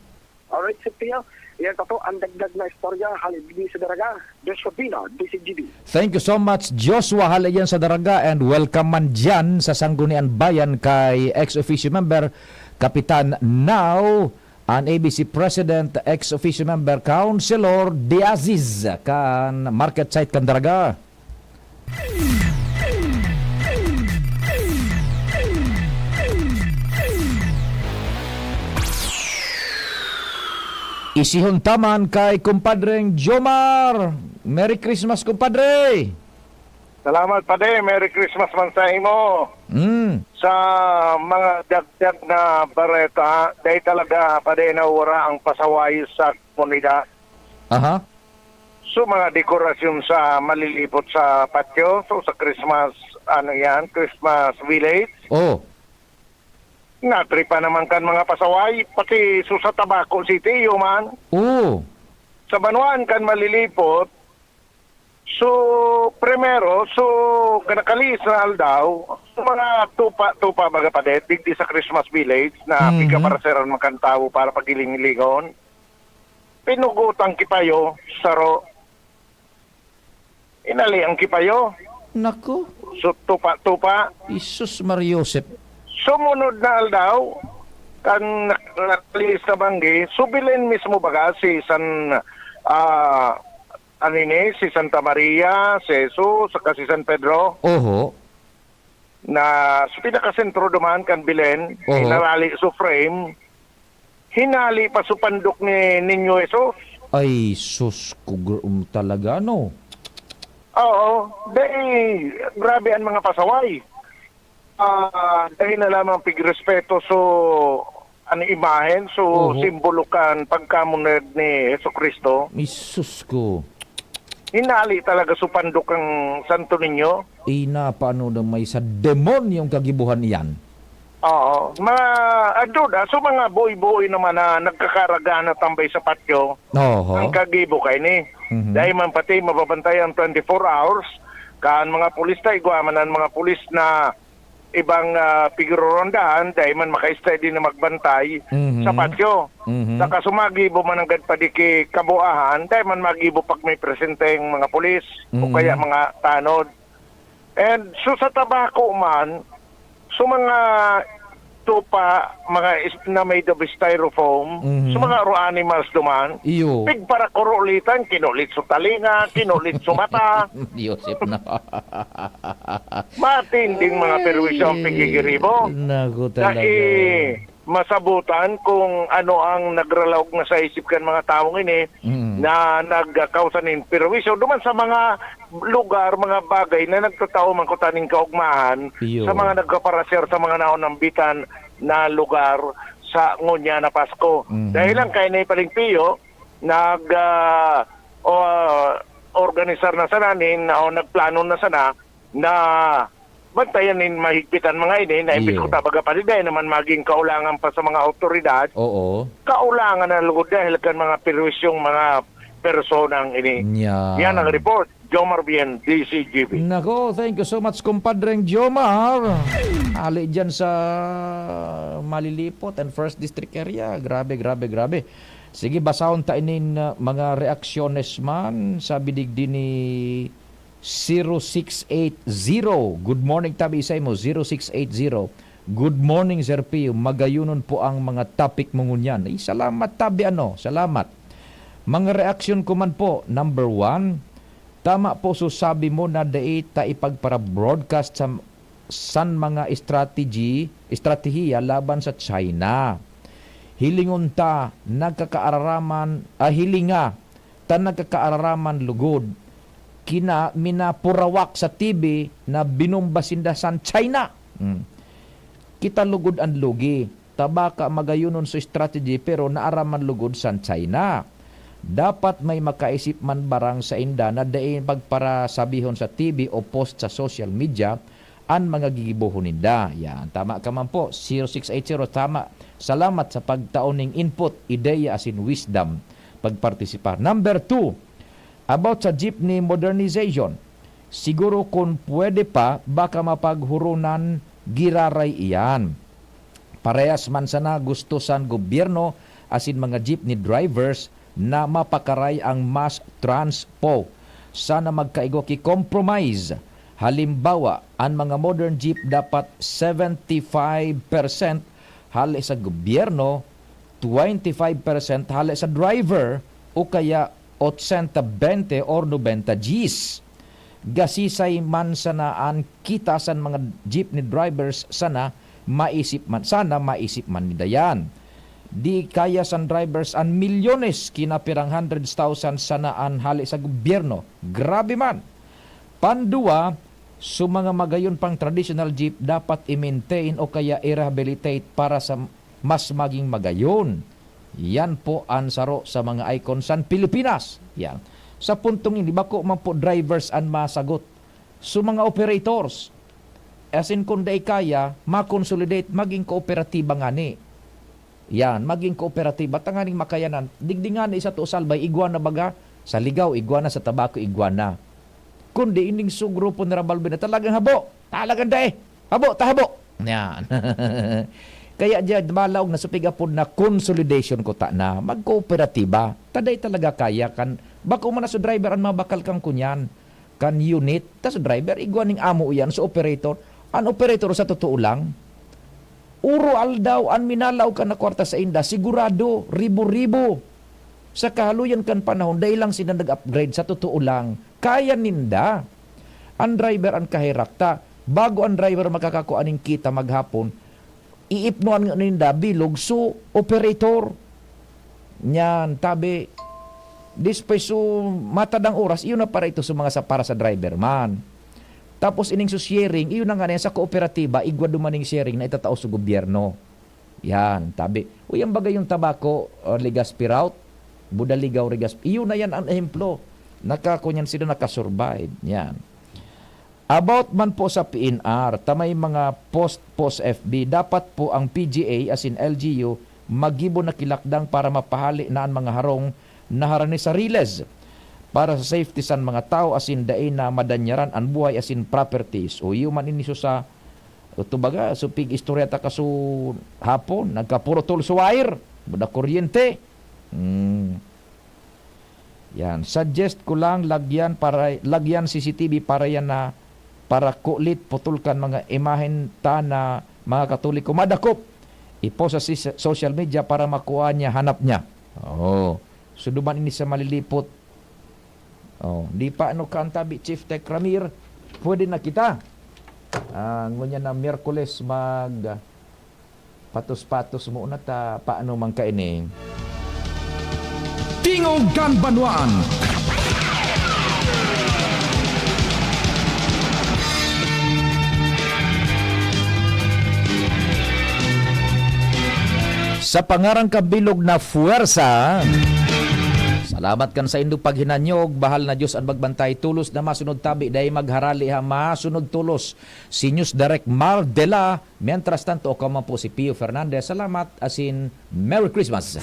Alright, Sir Pio. Yan pa po ang dagdag na istorya hali digdi sa Daraga. Joshua Pino, D C G B. Thank you so much, Joshua, hali diyan sa Daraga, and welcome man diyan sa Sangguniang Bayan kay ex-officio member Kapitan, now an A B C President, ex-officio member Councilor De Aziz kan market site kan Daraga. Isihon ta man kay Kumpadreng Jomar. Merry Christmas, kumpadre! Salamat, Pade. Merry Christmas man sa imo. Mm. Sa mga dagdag na bareta, dahil talaga, Pade, nawara ang pasaway sa komunidad. Aha. So, mga dekorasyon sa malilipot sa patio, so sa Christmas, ano yan, Christmas village. Oh. Natripa naman kan mga pasaway, pati so sa Tabaco City, iyo man. Oh. Sa banwaan kan malilipot, so, primero, so, kinakalihis na aldaw, so, mga tupa-tupa, baga, Pade, digdi sa Christmas village na Mhm. pigkaparaseran man kan tawo para paghiling-hilingon. Pinugot ang kipayo, saro. Inali ang kipayo. Naku. So, tupa-tupa. Jesus Maria Joseph. Sumunod na aldaw, kan nak-, nakalihis na banggi, so Belen mismo baga si San, ah, ano ini, si Santa Maria, si Jesus, saka si San Pedro. Oho. Na sa pinakasentro duman kan Belen, Oho. hinarali so frame, hinali pa so pandok ni Niño Jesus. Ay, sus, kugr-, um, talaga, no? Oo, dahil grabe ang mga pasaway. Ah, dahil na lamang pigrespeto so, ano, imahen, so, Oho. simbolo kan pagkamuned ni Jesu-Cristo. Ay, sus ko. Hinali talaga so pandok ang Santo Niño. Ina, paano na may sa demonyong kagibuhan iyan? Oo. Mga, andun, ah, so mga buoy-buoy naman na nagkakaragahan na tambay sa patio, Oho. ang kagibo kaini. Mhm. Dahil man pati mababantay ang twenty-four hours, kan mga pulis ta, igwa man ang mga pulis na ibang, ah, pigrurondahan, dahil man maka-steady na magbantay Mhm. sa patio. Mhm. Saka sumagibo man nanggad pa di ki kabuahan, dahil man magibo pag may presenteng mga pulis o Mhm. kaya mga tanod. And so sa Tabaco man, so mga tupa, mga is-, na made of styrofoam, Mhm. so mga raw animals duman, Iyo. pigparakurulitan, kinulit so talinga, kinulit so mata. Joseph na. Matinding mga perwisyo ang Ay, pigigiribo. Naku, talaga. Dai masabutan kung ano ang nagralaog na sa isip kan mga tawong ini Mm. na nagkausa nin perwisyo duman sa mga lugar, mga bagay na nagtatao man kuta nin kaugmahan Iyo. sa mga nagkaparasir sa mga naonambitan na lugar sa ngunyan na Pasko. Mhm. Dahil lang kay Nay Paling Pio, nag, ah, o, ah, organisar na sana nin, o nagplano na sana na bantayan nin mahigpit an mga ini, na imbis Iyo. kuta baga pa, dai naman magin kaulangan pa sa mga awtoridad, Oo. kaulangan na lugod dahil kan mga perwisyong mga personang ini. Nya. Yan ang report. Jomar Bien, D C G B. Nako, thank you so much, kumpadreng Jomar. Ali dyan sa Malilipot and First District area. Grabe, grabe, grabe. Sige, basahon ta inin, uh, mga reaksyones man. Sabi digdi ni zero six eight zero. Good morning, tabi sa imo, zero six eight zero. Good morning, Sir Pio. Magayonon po ang mga topic mo ngunyan. Ay, salamat, tabi, ano? Salamat. Mga reaksyon ko man po, number one, tama po so sabi mo na dai ta ipagpara-broadcast sa, san mga strategy, estratehiya laban sa China. Hilingon ta, nagkakaararaman, ah, hilinga ta nagkakaararaman lugod, kina minapurawak sa T V na binomba sinda san China. Hmm. Kita lugod an lugi. Ta baka magayonon so strategy, pero naaraman lugod san China. Dapat may makaisip man barang sainda na dai pagparasabihon sa T V o post sa social media an mga gigibohon ninda. Yan, tama ka man po, zero six eight zero, tama. Salamat sa pagtao ning input, ideya asin wisdom pagpartisipar. Number two, about sa jeepney modernization. Siguro kun pwede pa, baka mapaghurunan giraray iyan. Parehas man sana gusto san gobyerno asin mga jeepney drivers na mapakaray ang mass transpo. Sana magkaigwa ki compromise. Halimbawa, an mga modern jeep dapat seventy five percent hale sa gobyerno, twenty five percent hale sa driver, o kaya otsenta bente or nobenta diyes. Gasisay man sana an kita san mga jeepney drivers sana maisip man, sana maisip man ninda yan. Di kaya san drivers an milyones, kinapirang hundreds thousand sana an hale sa gobyerno. Grabe man! Pandua, so mga magayon pang traditional jeep dapat i-maintain o kaya i-rehabilitate para sa mas maging magayon. Yan po an saro sa mga icon san Pilipinas. Yan. Sa puntong ini, bako man po drivers an masagot. So mga operators, as in kung dai kaya, ma-consolidate, maging kooperatiba ngani. Yan, maging kooperatiba, tanganing makayanan. Digdi ngani sa Tusalbay, igwa na baga, sa Ligaw, igwa na, sa Tabaco, igwa na. Kundi ining sugrupo ni Rabal Bina, talagang habo, talagang dai, habo, ta habo. Yan. Kaya diya, malaog na supig apod na consolidation ko ta na, magkooperatiba. Ta dai talaga kaya kan, bako man na sa driver an mabakal kan kunyan, kan unit, ta sa driver, igwa ning amo yan sa operator. An operator, sa totoo lang, uro-aldaw an minalaog kan na kwarta sa inda, sigurado, ribo-ribo. Sa kahaluyan kan panahon, dai lang sila nag-upgrade, sa totoo lang. Kaya ninda. An driver an kaherak ta. Bago an driver makakakua ning kita maghapon, iipnoan nga ninda bilog so operator. Nyan, tabi, despues so matadang oras, iyo na para ito sa mga sa, para sa driver man. Tapos ining so sharing, iyo na nga na yan sa kooperatiba, igwa duman ning sharing na itatao sa gobyerno. Yan, tabi. Uy, ang bagay yung tabako, uh, Legazpi route, Budaligaw, Legazpi. Iyo na yan ang ehemplo. Nakakunyan sila, nakasurvive. Yan. About man po sa P N R, ta may mga post po sa F B, dapat po ang P G A, as in L G U, maggibo na kilakdang para mapahali na an mga harong na harani sa riles para sa safety san mga tawo, asin dai na madanyaran an buhay asin properties. O iyo man ini so sa, o to baga, so pig-istorya ta kaso hapon, nagkapurutol sa wire, buda kuryente. Hmm. Yan. Suggest ko lang, lagyan para, lagyan C C T V para yan na, para kulit putol kan mga imahen ta na mga Katoliko madakop. I-post sa sis-, social media para makuha niya, hanap niya. Oo. So, duman ini sa malilipot. Oh, di pa ano kan tabi, Chief Tech Ramir, pwede na kita. Ah, ngunyan na Miyerkules mag, ah, patos-patos muna ta, paano man kaini? Tingog kan Banwaan. Sa pangaran kan bilog na fuwersa, salamat kan saindo paghinanyog, bahal na Dios an magbantay, tolos na masunod tabi, dai magharali ha, masunod tolos. Si News Direct Mar Dela, mientras tanto, ako man po si Pio Fernandez. Salamat, asin Merry Christmas!